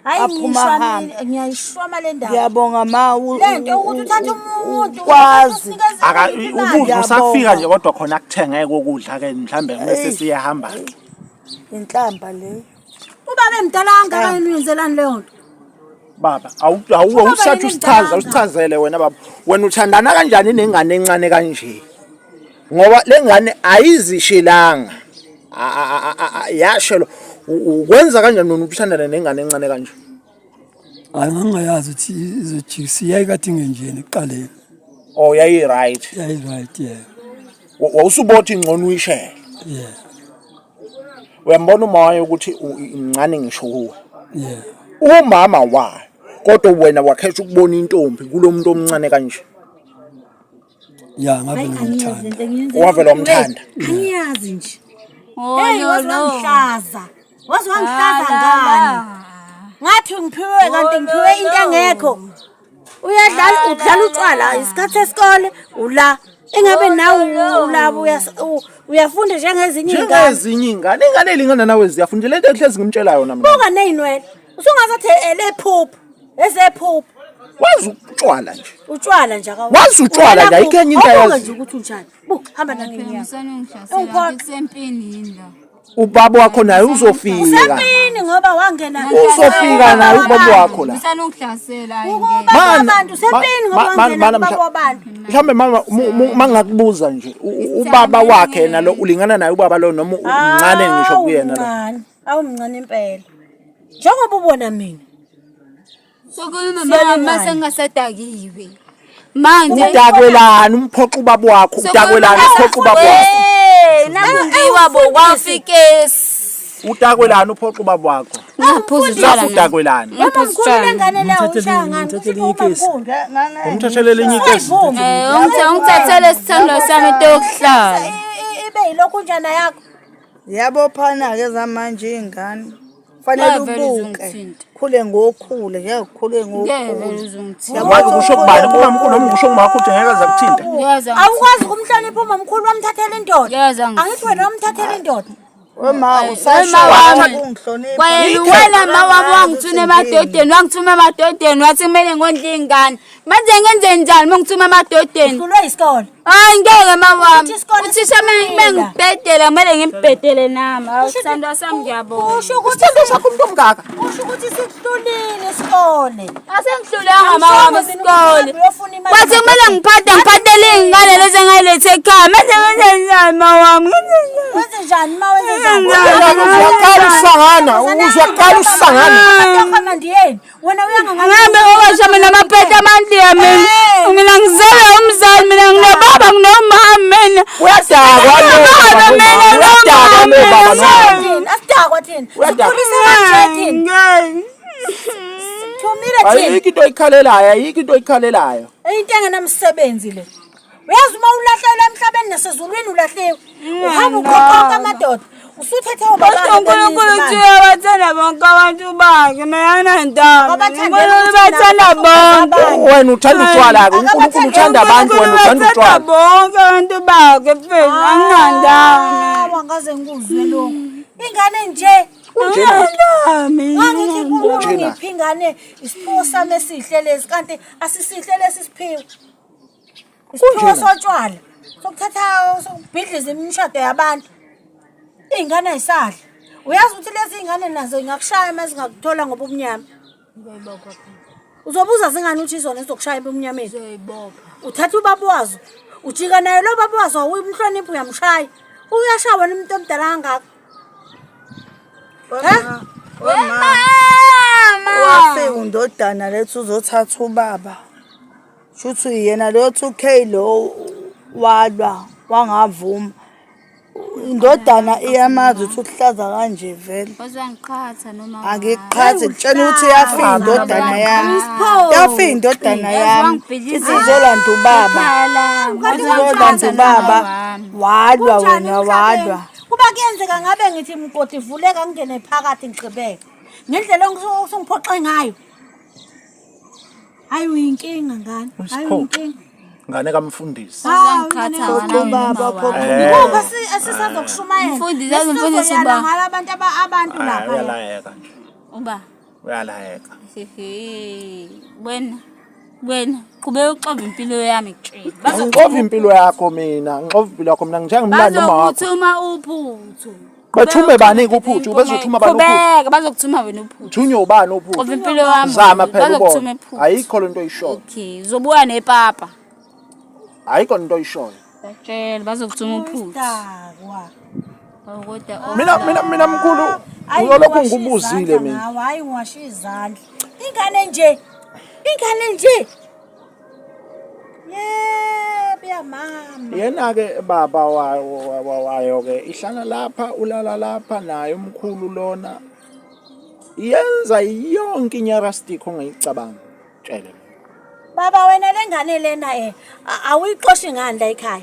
Speaker 1: Hayi
Speaker 4: Aphuma
Speaker 1: ngishwa
Speaker 4: ahambe.
Speaker 1: mina, ngiyayishwama le ndaba.
Speaker 4: Ngiyabonga ma
Speaker 1: Le nto ukuthi uthathe umuntu
Speaker 4: ukwazi.
Speaker 2: Aka ukudla
Speaker 4: Ngiyabonga.
Speaker 2: usafika nje kodwa khona akuthengeke ukudla ke mhlambe bese
Speaker 4: Eyi.
Speaker 2: siyahamba.
Speaker 4: Inhlamba leyo.
Speaker 1: Ubaba emdala kangakanani uyenzelani leyo nto?
Speaker 2: Baba, awu awu awusathi usichaza, usichazele wena baba. Wena uthandana kanjani nengane encane kanje? Ngoba lengane ayizishilanga. Yashelo ukwenza kanjani wena uthandana nengane encane kanje?
Speaker 5: Hayi ngangingayazi ukuthi izojikisa yayikade ingenjeni ekuqaleni.
Speaker 2: Oh yayi right.
Speaker 5: Yayi right yeah.
Speaker 2: Wawusubothi ngcono uyishele.
Speaker 5: Yeah.
Speaker 2: Uyambona umoya ukuthi incane ngisho kuwe.
Speaker 5: Yeah.
Speaker 2: Umama wayo kodwa wena wakhetha ukubona intombi kulomuntu omncane kanje.
Speaker 5: Ya ngavele ngimthanda.
Speaker 2: Wavele wamthanda.
Speaker 1: Angiyazi nje.
Speaker 3: Oh,
Speaker 1: Hey
Speaker 3: no,
Speaker 1: waze
Speaker 3: no.
Speaker 1: wangihlaza. Waze wangihlaza
Speaker 3: La, la,
Speaker 1: ngani?
Speaker 3: la.
Speaker 1: Ngathi ngiphiwe kanti
Speaker 3: Oh,
Speaker 1: ngiphiwe
Speaker 3: no,
Speaker 1: into
Speaker 3: no.
Speaker 1: engekho. Uyadlala
Speaker 3: La,
Speaker 1: udlala
Speaker 3: la,
Speaker 1: utshwala
Speaker 3: la.
Speaker 1: isikhathi sesikole ula. Engabe
Speaker 3: Oh,
Speaker 1: nawe
Speaker 3: no, no.
Speaker 1: ulabo uyafunda njengezinye izingane.
Speaker 2: Njengezinye ingane, ingane elingana nawe ziyafunda lento engihlezi ngimtshela yona mina.
Speaker 1: Buka nezinwele. Usungazathi elephuphu, ezephuphu.
Speaker 2: Wazi utshwala nje.
Speaker 1: Utshwala nje akawu.
Speaker 2: Wazi utshwala nje, ayikho enye into
Speaker 1: Awubuke
Speaker 2: ayaziyo.
Speaker 1: nje ukuthi unjani. Buka hamba nami
Speaker 3: Phela
Speaker 1: ngiya.
Speaker 3: musani ungihlasela
Speaker 1: Ungiphoqa.
Speaker 3: ngisempini yini la?
Speaker 2: Ubaba wakho naye uzofika.
Speaker 1: Usempini ngoba wangena.
Speaker 2: Uzofika naye ubaba wakho la.
Speaker 3: Musani ungihlasela hayi ngeke.
Speaker 1: Ukuba
Speaker 2: Mana-
Speaker 1: abantu usempini ngoba
Speaker 2: ma- ma-
Speaker 1: wangena
Speaker 2: mana-
Speaker 1: kubaba wabantu.
Speaker 2: Mhlambe mama mangakubuza nje ubaba wakhe yena lo ulingana naye ubaba lo noma umncane ngisho kuyena lo.
Speaker 1: Awumncane, awumncane impela. Njengoba ubona mina.
Speaker 3: Sokhuluma mama mase ngingasadakiwe. Manje
Speaker 2: Udakwelani umphoqa ubaba wakho udakwelani uphoqa ubaba wakho.
Speaker 3: Hey, nakungiwa bo kwafikesi.
Speaker 2: Udakwelani uphoqa ubaba wakho.
Speaker 3: Ngaphuza utshwala.
Speaker 2: Lapho udakwelani.
Speaker 1: Mama mkhulu lengane leyo
Speaker 5: Ngimthathele-
Speaker 1: ushaya ngani?
Speaker 5: ngimthathele
Speaker 1: Kusho
Speaker 5: enye ikesi.
Speaker 1: umamkhulu.
Speaker 2: Umthathele elinye ikesi.
Speaker 1: Ayivumi.
Speaker 3: Eh, ungithathele isithando sami into yokuhlala.
Speaker 1: Ibe yilokhu njana yakho.
Speaker 4: Ziyabophana-ke zamanje iy'ngane. Fanele
Speaker 3: Ngeke vele
Speaker 4: ubuke.
Speaker 3: uzungithinte.
Speaker 4: Khule ngokhule, ngeke ukhule
Speaker 3: Ngeke
Speaker 4: ngokhule.
Speaker 3: vele uzungithinte.
Speaker 2: Wathi kusho kubani kumamkhulu noma kusho kumakho ukuthi ngeke aze akuthinte.
Speaker 3: Ngeke
Speaker 1: Awukwazi ukumhlonipha umamkhulu wamthathela indoda.
Speaker 3: Ngeke angithinte.
Speaker 1: Angithi wena wamthathela indoda.
Speaker 4: Wema usasho
Speaker 3: Wema wami.
Speaker 4: ungihlonipha.
Speaker 3: Kwayena wena ma wami wangithuma emadodeni, wangithuma emadodeni wathi kumele ngondle ingane. Manje ngenze njani uma ngithuma emadodeni?
Speaker 1: Uhlulwe yisikole.
Speaker 3: Hayi ngeke ma wami.
Speaker 1: Uthi isikole
Speaker 3: Uthisha
Speaker 1: siphila.
Speaker 3: mengibhedela kumele ngimbhedele nami. Hawu sithandwa sami ngiyabonga.
Speaker 1: Kusho ukuthi
Speaker 2: Isithando sakho umuntu omngaka.
Speaker 1: kusho ukuthi sikuhlulile isikole.
Speaker 3: Asengihlulanga ma wami isikole.
Speaker 1: Uyofuna imali.
Speaker 3: Kwathi kumele ngiphathe ngiphathele iy'ngane lezi engayilethe ekhaya. Manje ngenze njani ma wami? Ngenze njani?
Speaker 1: Wenze njani ma wenze njani?
Speaker 2: Uzwaqala usangana, uzwaqala usangana.
Speaker 1: Amandiyeni. Wena uyangangani.
Speaker 3: Angihambe ngokwasho mina amaphethe amandiya mina.
Speaker 1: Eh.
Speaker 3: Mina ngizelwe umzali mina nginobaba nginomama mina.
Speaker 2: Uyadakwa lo
Speaker 3: Baba,
Speaker 2: baba,
Speaker 3: mina
Speaker 2: uyadakwa lo baba no.
Speaker 1: Thina asidakwa thina.
Speaker 2: Uyadakwa.
Speaker 1: Sikhulisa kanje thina. Thumile thina.
Speaker 2: Ayikho into oyikhalelayo, ayikho into oyikhalelayo.
Speaker 1: Into engenamsebenzi le. Uyazi uma ulahlekelwa emhlabeni nasezulwini ulahliwe. Uhamba uqoqoqa amadoda. Usuthethe ubaba.
Speaker 3: Kodwa uNkulunkulu uthi uyabathanda bonke abantu bakhe mina anandaba.
Speaker 1: Abathandela
Speaker 3: uNkulunkulu ubathanda bonke.
Speaker 2: Wena uthanda utshwala-ke, uNkulunkulu uthanda abantu, wena uthanda
Speaker 3: ubathanda
Speaker 2: utshwala.
Speaker 3: bonke abantu bakhe mfethu anginandaba mina.
Speaker 1: Wangaze ngikuzwe lokho. Ingane nje
Speaker 3: Anginandaba mina.
Speaker 1: Ngangithi uNkulunkulu
Speaker 2: Kunjena.
Speaker 1: ngiphi ingane isiphiwo sami esihle lesi kanti asisihle lesi siphiwo. Isiphiwo
Speaker 2: Kunjena.
Speaker 1: sotshwala sokuthatha sokubhidliza imishado yabantu. Iy'ngane ayisadla. Uyazi ukuthi lezi iy'ngane nazo ingakushaya uma zingakuthola ngoba ubumnyama. Uzobuza zingane ukuthi izona ezizokushaya ebumnyameni. Uthatha ubaba wazo, ujika naye lo baba wazo awuyimhloniphi uyamshaya. Uyashaya wena umuntu omdala kangaka. Ha?
Speaker 4: Wema. Wafika undodana lethi uzothatha ubaba. Shuthi yena lo 2K lo walwa wangavuma. Indodana iyamazi ukuthi uhlaza kanje vele.
Speaker 3: Wazangiqhatha noma
Speaker 4: Angikuqhathi ngitshela ukuthi yafika indodana yami. Yafika indodana yami. Ithi izolanda ubaba. Izolanda ubaba. Walwa
Speaker 1: Kunjani
Speaker 4: wena
Speaker 1: emhlabeni?
Speaker 4: walwa.
Speaker 1: Kuba kuyenzeka ngabe ngithi mgodi vuleka ngingene phakathi ngigqibeke. Ngendlela osungiphoxe ngayo. Hayi uyinkinga ngane. Hayi uyinkinga.
Speaker 2: Ngane kamfundisi.
Speaker 3: Uzangiqhatha
Speaker 4: Ubaba phoqa.
Speaker 1: Ikuphi esisazokushumayela?
Speaker 3: Mfundisi, yazi mfundisi uba.
Speaker 1: Ngala abantu abantu lapha.
Speaker 2: Uyalayeka nje.
Speaker 3: Uba.
Speaker 2: Uyalayeka.
Speaker 3: Hehe. Wena wena qhubeka uxova impilo yami kutshela.
Speaker 2: Ngixova impilo yakho mina, ngixova impilo yakho mina ngithenga umlando uma wakho.
Speaker 3: Bazokuthuma uphuthu.
Speaker 2: Bathume bani kuphuthu? Bezothuma bani uphuthu?
Speaker 3: Qhubeka bazokuthuma wena uphuthu.
Speaker 2: Thunywe ubani uphuthu?
Speaker 3: Xova impilo yami.
Speaker 2: Zama phela
Speaker 3: Bazokuthuma
Speaker 2: ubone.
Speaker 3: iphuthu.
Speaker 2: Ayikho lento oyishoyo.
Speaker 3: Okay, uzobuya nepapa.
Speaker 2: Ayikho lento oyishoyo.
Speaker 3: Batshela bazokuthuma uphuthu.
Speaker 1: Idakwa.
Speaker 3: Oh, kodwa
Speaker 2: Mina mina mina mkhulu
Speaker 1: Hayi,
Speaker 2: uyolokhu
Speaker 1: ngiwashe
Speaker 2: ngikubuzile
Speaker 1: izandla
Speaker 2: mina.
Speaker 1: ngawe, Hayi ngiwashe izandla. Ingane nje. Ingane nje. Yebo ya mama.
Speaker 2: Yena ke baba wayo ke ihlala lapha ulala lapha naye umkhulu lona yenza yonke inyarastic ongayicabanga tshele mina.
Speaker 1: Baba wena lengane lena awuyixoshi ngani la ekhaya?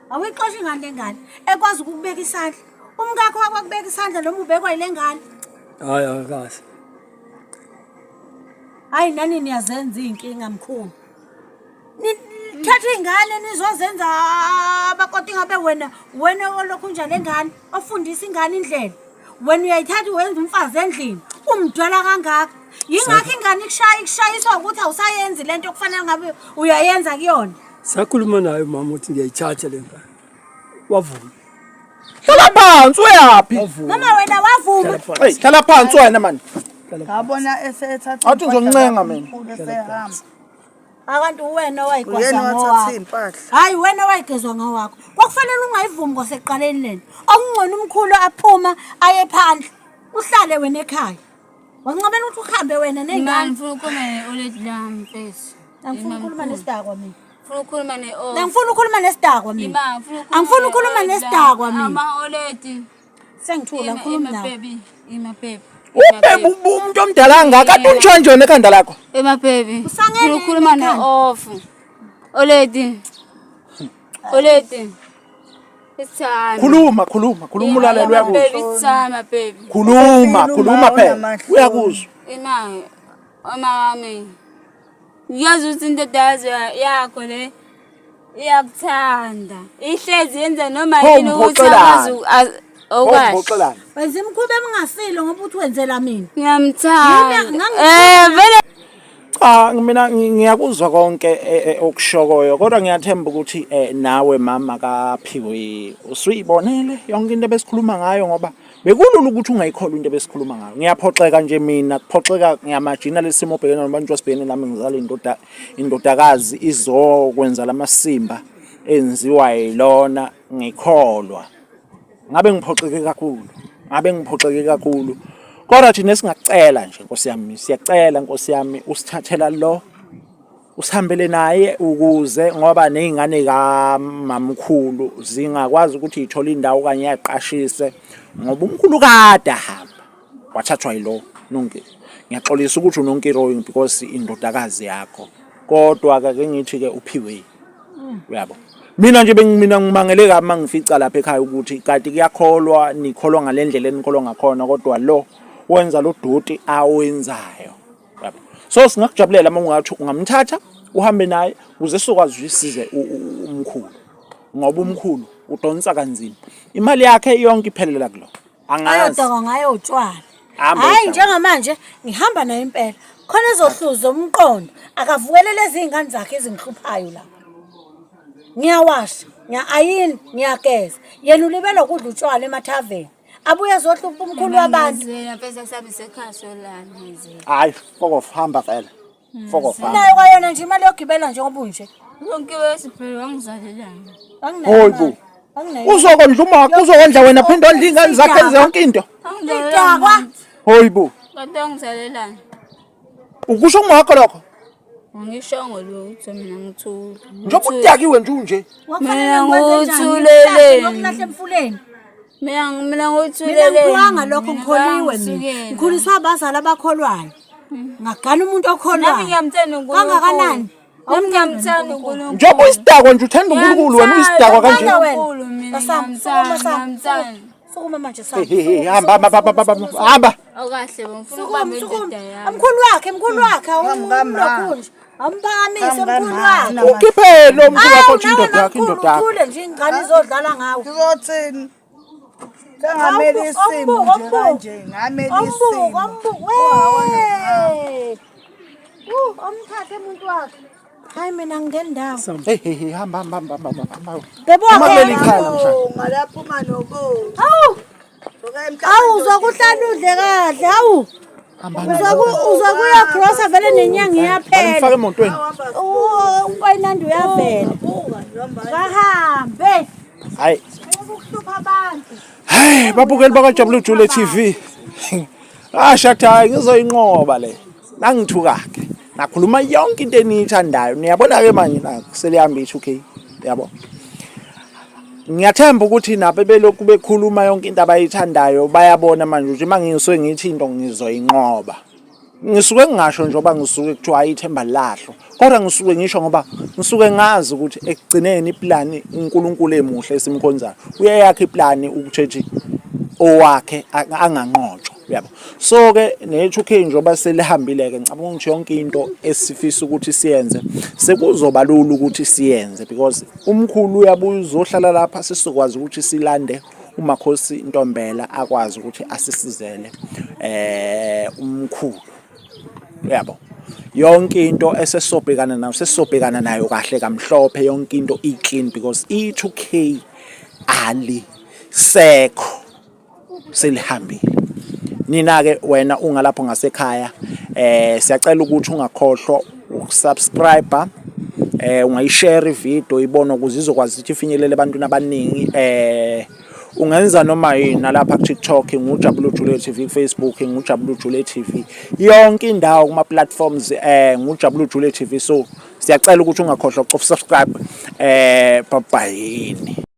Speaker 1: Awuyixoshi ngani lengane? Ekwazi ukukubeka isandla. Umkakho wakubeka isandla noma ubekwa yilengane.
Speaker 5: Hayi akakaze.
Speaker 1: Hayi nani niyazenza iy'nkinga mkhulu. Nithatha iy'ngane nizozenza abakoti ngabe wena wena olokhu njalo engane ofundisa ingane indlela. Wena uyayithatha uwenza umfazi endlini umdwela kangaka. Yingakho ingane ikushaya ikushayiswa ukuthi awusayenzi lento okufanele ngabe uyayenza kuyona.
Speaker 5: Sakhuluma naye umama ukuthi ngiyayithatha le ngane. Wavuma.
Speaker 2: Hlala phansi uyaphi?
Speaker 5: Wavuma.
Speaker 1: Mama wena wavuma.
Speaker 2: Hey, hlala phansi wena mani.
Speaker 4: Ngabona esethatha
Speaker 2: Athi ngizoncenga mina.
Speaker 4: Esehamba.
Speaker 1: Akanti uwena
Speaker 4: Uyena
Speaker 1: owayigwazwa
Speaker 4: wathatha
Speaker 1: ngowakho.
Speaker 4: iy'mpahla.
Speaker 1: Hayi wena owayigezwa ngowakho. Kwakufanele ungayivumi kwasekuqaleni lena. Okungcono umkhulu aphuma aye phandle. Uhlale wena ekhaya. Wancamela ukuthi uhambe wena
Speaker 3: Imani
Speaker 1: ney'ngane.
Speaker 3: ngifuna ukukhuluma ne-oledi lami mfethu.
Speaker 1: Angifuni ukukhuluma nesidakwa mina.
Speaker 3: Ngifuna ukukhuluma ne-off.
Speaker 1: Angifuni ukukhuluma nesidakwa mina.
Speaker 3: Ima, ngifuna
Speaker 1: Angifuni ukukhuluma nesidakwa mina.
Speaker 3: Ama-oledi.
Speaker 1: Sengithula ngikhuluma nawe.
Speaker 3: Baby, ima baby.
Speaker 2: Ubhebe umuntu omdala kangaka kade untsho nje ekhanda lakho.
Speaker 3: Ema baby.
Speaker 1: Usangene
Speaker 3: Ngifuna ukukhuluma
Speaker 1: ekhanda.
Speaker 3: ne-off. Oledi. Oledi. Isithando.
Speaker 2: Khuluma khuluma khuluma ulalela uyakuzwa.
Speaker 3: Baby, isithando baby.
Speaker 2: Khuluma khuluma phela
Speaker 4: Unamahloni.
Speaker 2: uyakuzwa.
Speaker 3: Ima, oma wami. Ngiyazi ukuthi indodakazi yakho le iyakuthanda. Ihlezi yenza noma
Speaker 2: Pho
Speaker 3: yini ukuthi
Speaker 2: umphoxelani?
Speaker 3: akwazi okwazi.
Speaker 2: Uphoxelani?
Speaker 1: Wenza imikhuba emingasile ngoba uthi wenzela mina.
Speaker 3: Ngiyamthanda.
Speaker 1: Yimi, ngangi-
Speaker 3: Vele
Speaker 2: Cha mina ngiyakuzwa konke okushokoyo kodwa ngiyathemba ukuthi nawe mama kaPhiwe usuyibonele yonke into ebesikhuluma ngayo ngoba bekulula ukuthi ungayikholwa into ebesikhuluma ngayo. Ngiyaphoxeka nje mina kuphoxeka ngiyamajina lesimo obhekene nabantu wasibhekene nami ngizala indoda indodakazi izokwenza lamasimba enziwa yilona ngikholwa. Ngabe ngiphoxeke kakhulu. Ngabe ngiphoxeke kakhulu. Kodwa thina singakucela nje Nkosi yami, siyacela Nkosi yami usithathela lo usihambele naye ukuze ngoba nezingane kamamkhulu zingakwazi ukuthi ithole indawo okanye yaqashise ngoba umkhulu kade ahamba wathathwa yilo nonke. Ngiyaxolisa ukuthi unonkiroyi because indodakazi yakho. Kodwa ke ngithi ke uphiwe. Uyabo. Mina nje bengimina ngimangele kabi mangifica lapha ekhaya ukuthi kanti kuyakholwa nikholwa ngalendlela enikholwa ngakhona kodwa lo wenza lo doti awenzayo. Uyabo. So singakujabulela uma ungathi ungamthatha uhambe naye ukuze sizokwazi ukuthi size umkhulu. Ngoba umkhulu udonsa kanzima. Imali yakhe yonke iphelela kulo. Angazi.
Speaker 1: Ayodakwa ngayo utshwala.
Speaker 2: Hamba
Speaker 1: Hayi
Speaker 2: uyodakwa.
Speaker 1: njengamanje ngihamba naye impela. Khona ezohluza umqondo akavukele lezi zingane zakhe ezingihluphayo la. Ngiyawasha, ngiya-ayina, ngiyageza. Yena ulibele ukudla utshwala emathaveni. Abuye ezohlupha umkhulu wabantu.
Speaker 3: Ngizela mfethu asabe sekhaya solala ngizela.
Speaker 2: Hayi fuck off hamba vele. Fuck off hamba.
Speaker 1: Nayo kwayona nje imali yokugibela njengoba unje.
Speaker 3: Yonke wesiphelo wangizalelana.
Speaker 1: Anginayo
Speaker 2: Hoyi
Speaker 1: imali.
Speaker 2: bo.
Speaker 1: Anginayo.
Speaker 2: Uzokondla umakho, uzokondla wena phinde ondle iy'ngane zakho enze yonke into.
Speaker 1: Idakwa.
Speaker 2: Hoyi bo.
Speaker 3: Kanti wangizalelana.
Speaker 2: Ukusho umakho lokho.
Speaker 3: Angishongo lutho mina ngithule.
Speaker 2: Njengoba udakiwe nje unje.
Speaker 1: Wakufanele
Speaker 3: Mina
Speaker 1: ngikwenze njani?
Speaker 3: nguthuleleni.
Speaker 1: Ngikulahle emfuleni.
Speaker 3: Mina mina
Speaker 1: Mina
Speaker 3: nguthuleleni.
Speaker 1: ngiphiwanga lokho ngikholiwe mina. Ngikhuliswa abazali abakholwayo. Ngagana umuntu
Speaker 3: Nami
Speaker 1: okholwayo.
Speaker 3: ngiyamthanda uNkulunkulu.
Speaker 1: Kangakanani?
Speaker 3: Nami ngiyamthanda uNkulunkulu.
Speaker 2: Njengoba uyisidakwa nje uthanda uNkulunkulu wena uyisidakwa kanje.
Speaker 1: Ngiyamthanda
Speaker 3: Unkulunkulu mina
Speaker 1: Basam,
Speaker 3: ngiyamthanda,
Speaker 1: sukuma, Sam.
Speaker 3: ngiyamthanda.
Speaker 1: Sukuma manje sami.
Speaker 2: Hey, hey, hey, hamba hamba hamba hamba hamba, hamba.
Speaker 3: Awukahle bo ngifuna
Speaker 1: Sukuma
Speaker 3: ukubamba
Speaker 1: sukuma.
Speaker 3: indoda yami.
Speaker 1: Mkhulu wakhe, mkhulu wakhe
Speaker 4: Hamba kamama.
Speaker 1: awulokhu nje. Amphakamise
Speaker 4: Hamba
Speaker 1: mkhulu
Speaker 4: kamama.
Speaker 1: wakhe.
Speaker 2: Ukhiphe lo mkhulu wakho
Speaker 1: Awu
Speaker 2: uthi
Speaker 1: nawe
Speaker 2: indoda yakho
Speaker 1: mamkhulu
Speaker 2: indoda yakho.
Speaker 1: uthule nje ingane izodlala ngawe.
Speaker 4: Ngizothini? Sengamele isimo nje kanje, ngamele
Speaker 1: Ombuko,
Speaker 4: isimo.
Speaker 1: ombuko. Wee! Omthathe umuntu wakhe. Hayi mina ngingeni ndawo.
Speaker 2: Hey hey hey hamba hamba hamba hamba hamba.
Speaker 1: Bebo
Speaker 2: Uma kuleli
Speaker 1: wakhe.
Speaker 2: khaya namhlanje.
Speaker 4: Ngalaphuma nobo.
Speaker 1: Hawu! Hawu uzokuhlala udle kahle. Hawu! Uzokuya grosa vele nenyanga iyaphela.
Speaker 2: Ngifake emotweni.
Speaker 1: Ukwayinandi uyavela. Bahambe.
Speaker 2: Hayi.
Speaker 1: Ukuhlupha abantu.
Speaker 2: Hey, babukeli bakajabula Jule TV. Ah shathi hayi ngizoyinqoba le. Nangithuka ke. Nakhuluma yonke into eniyithandayo. Niyabona ke manje na selihamba i2K. Yabo. Ngiyathemba ukuthi nabo belokhu bekhuluma yonke into abayithandayo bayabona manje ukuthi uma ngisuke ngithi into ngizoyinqoba. Ngisuke ngingasho njengoba ngisuke kuthiwa hayi ithemba lilahlwa kodwa ngisuke ngisho ngoba ngisuke ngazi ukuthi ekugcineni iplani uNkulunkulu emuhle esimkhonzayo uyayakha iplani ukuthi owakhe anganqotshwa uyabo. So ke ne-2K njengoba selihambile ke ngicabanga ukuthi yonke into esifisa ukuthi siyenze sekuzoba lula ukuthi siyenze because umkhulu uyabuya uzohlala lapha sesizokwazi ukuthi silande uMakhosi Ntombela akwazi ukuthi asisizele umkhulu uyabo. Yonke into esesobhekana nayo sesisobhekana nayo kahle kamhlophe yonke into i-clean because i-2K alisekho selihambile. Nina ke wena ungalapho ngasekhaya siyacela ukuthi ungakhohlwa ukusubscribe ungayishare ivideo ibone ukuze izokwazi ukuthi ifinyelele ebantwini abaningi. Ungenza noma yini nalapha ku TikTok nguJabulu Jule TV, ku Facebook nguJabulu Jule TV, yonke indawo kuma platforms nguJabulu Jule TV. So siyacela ukuthi ungakhohlwa ukucofa subscribe. Bye bye.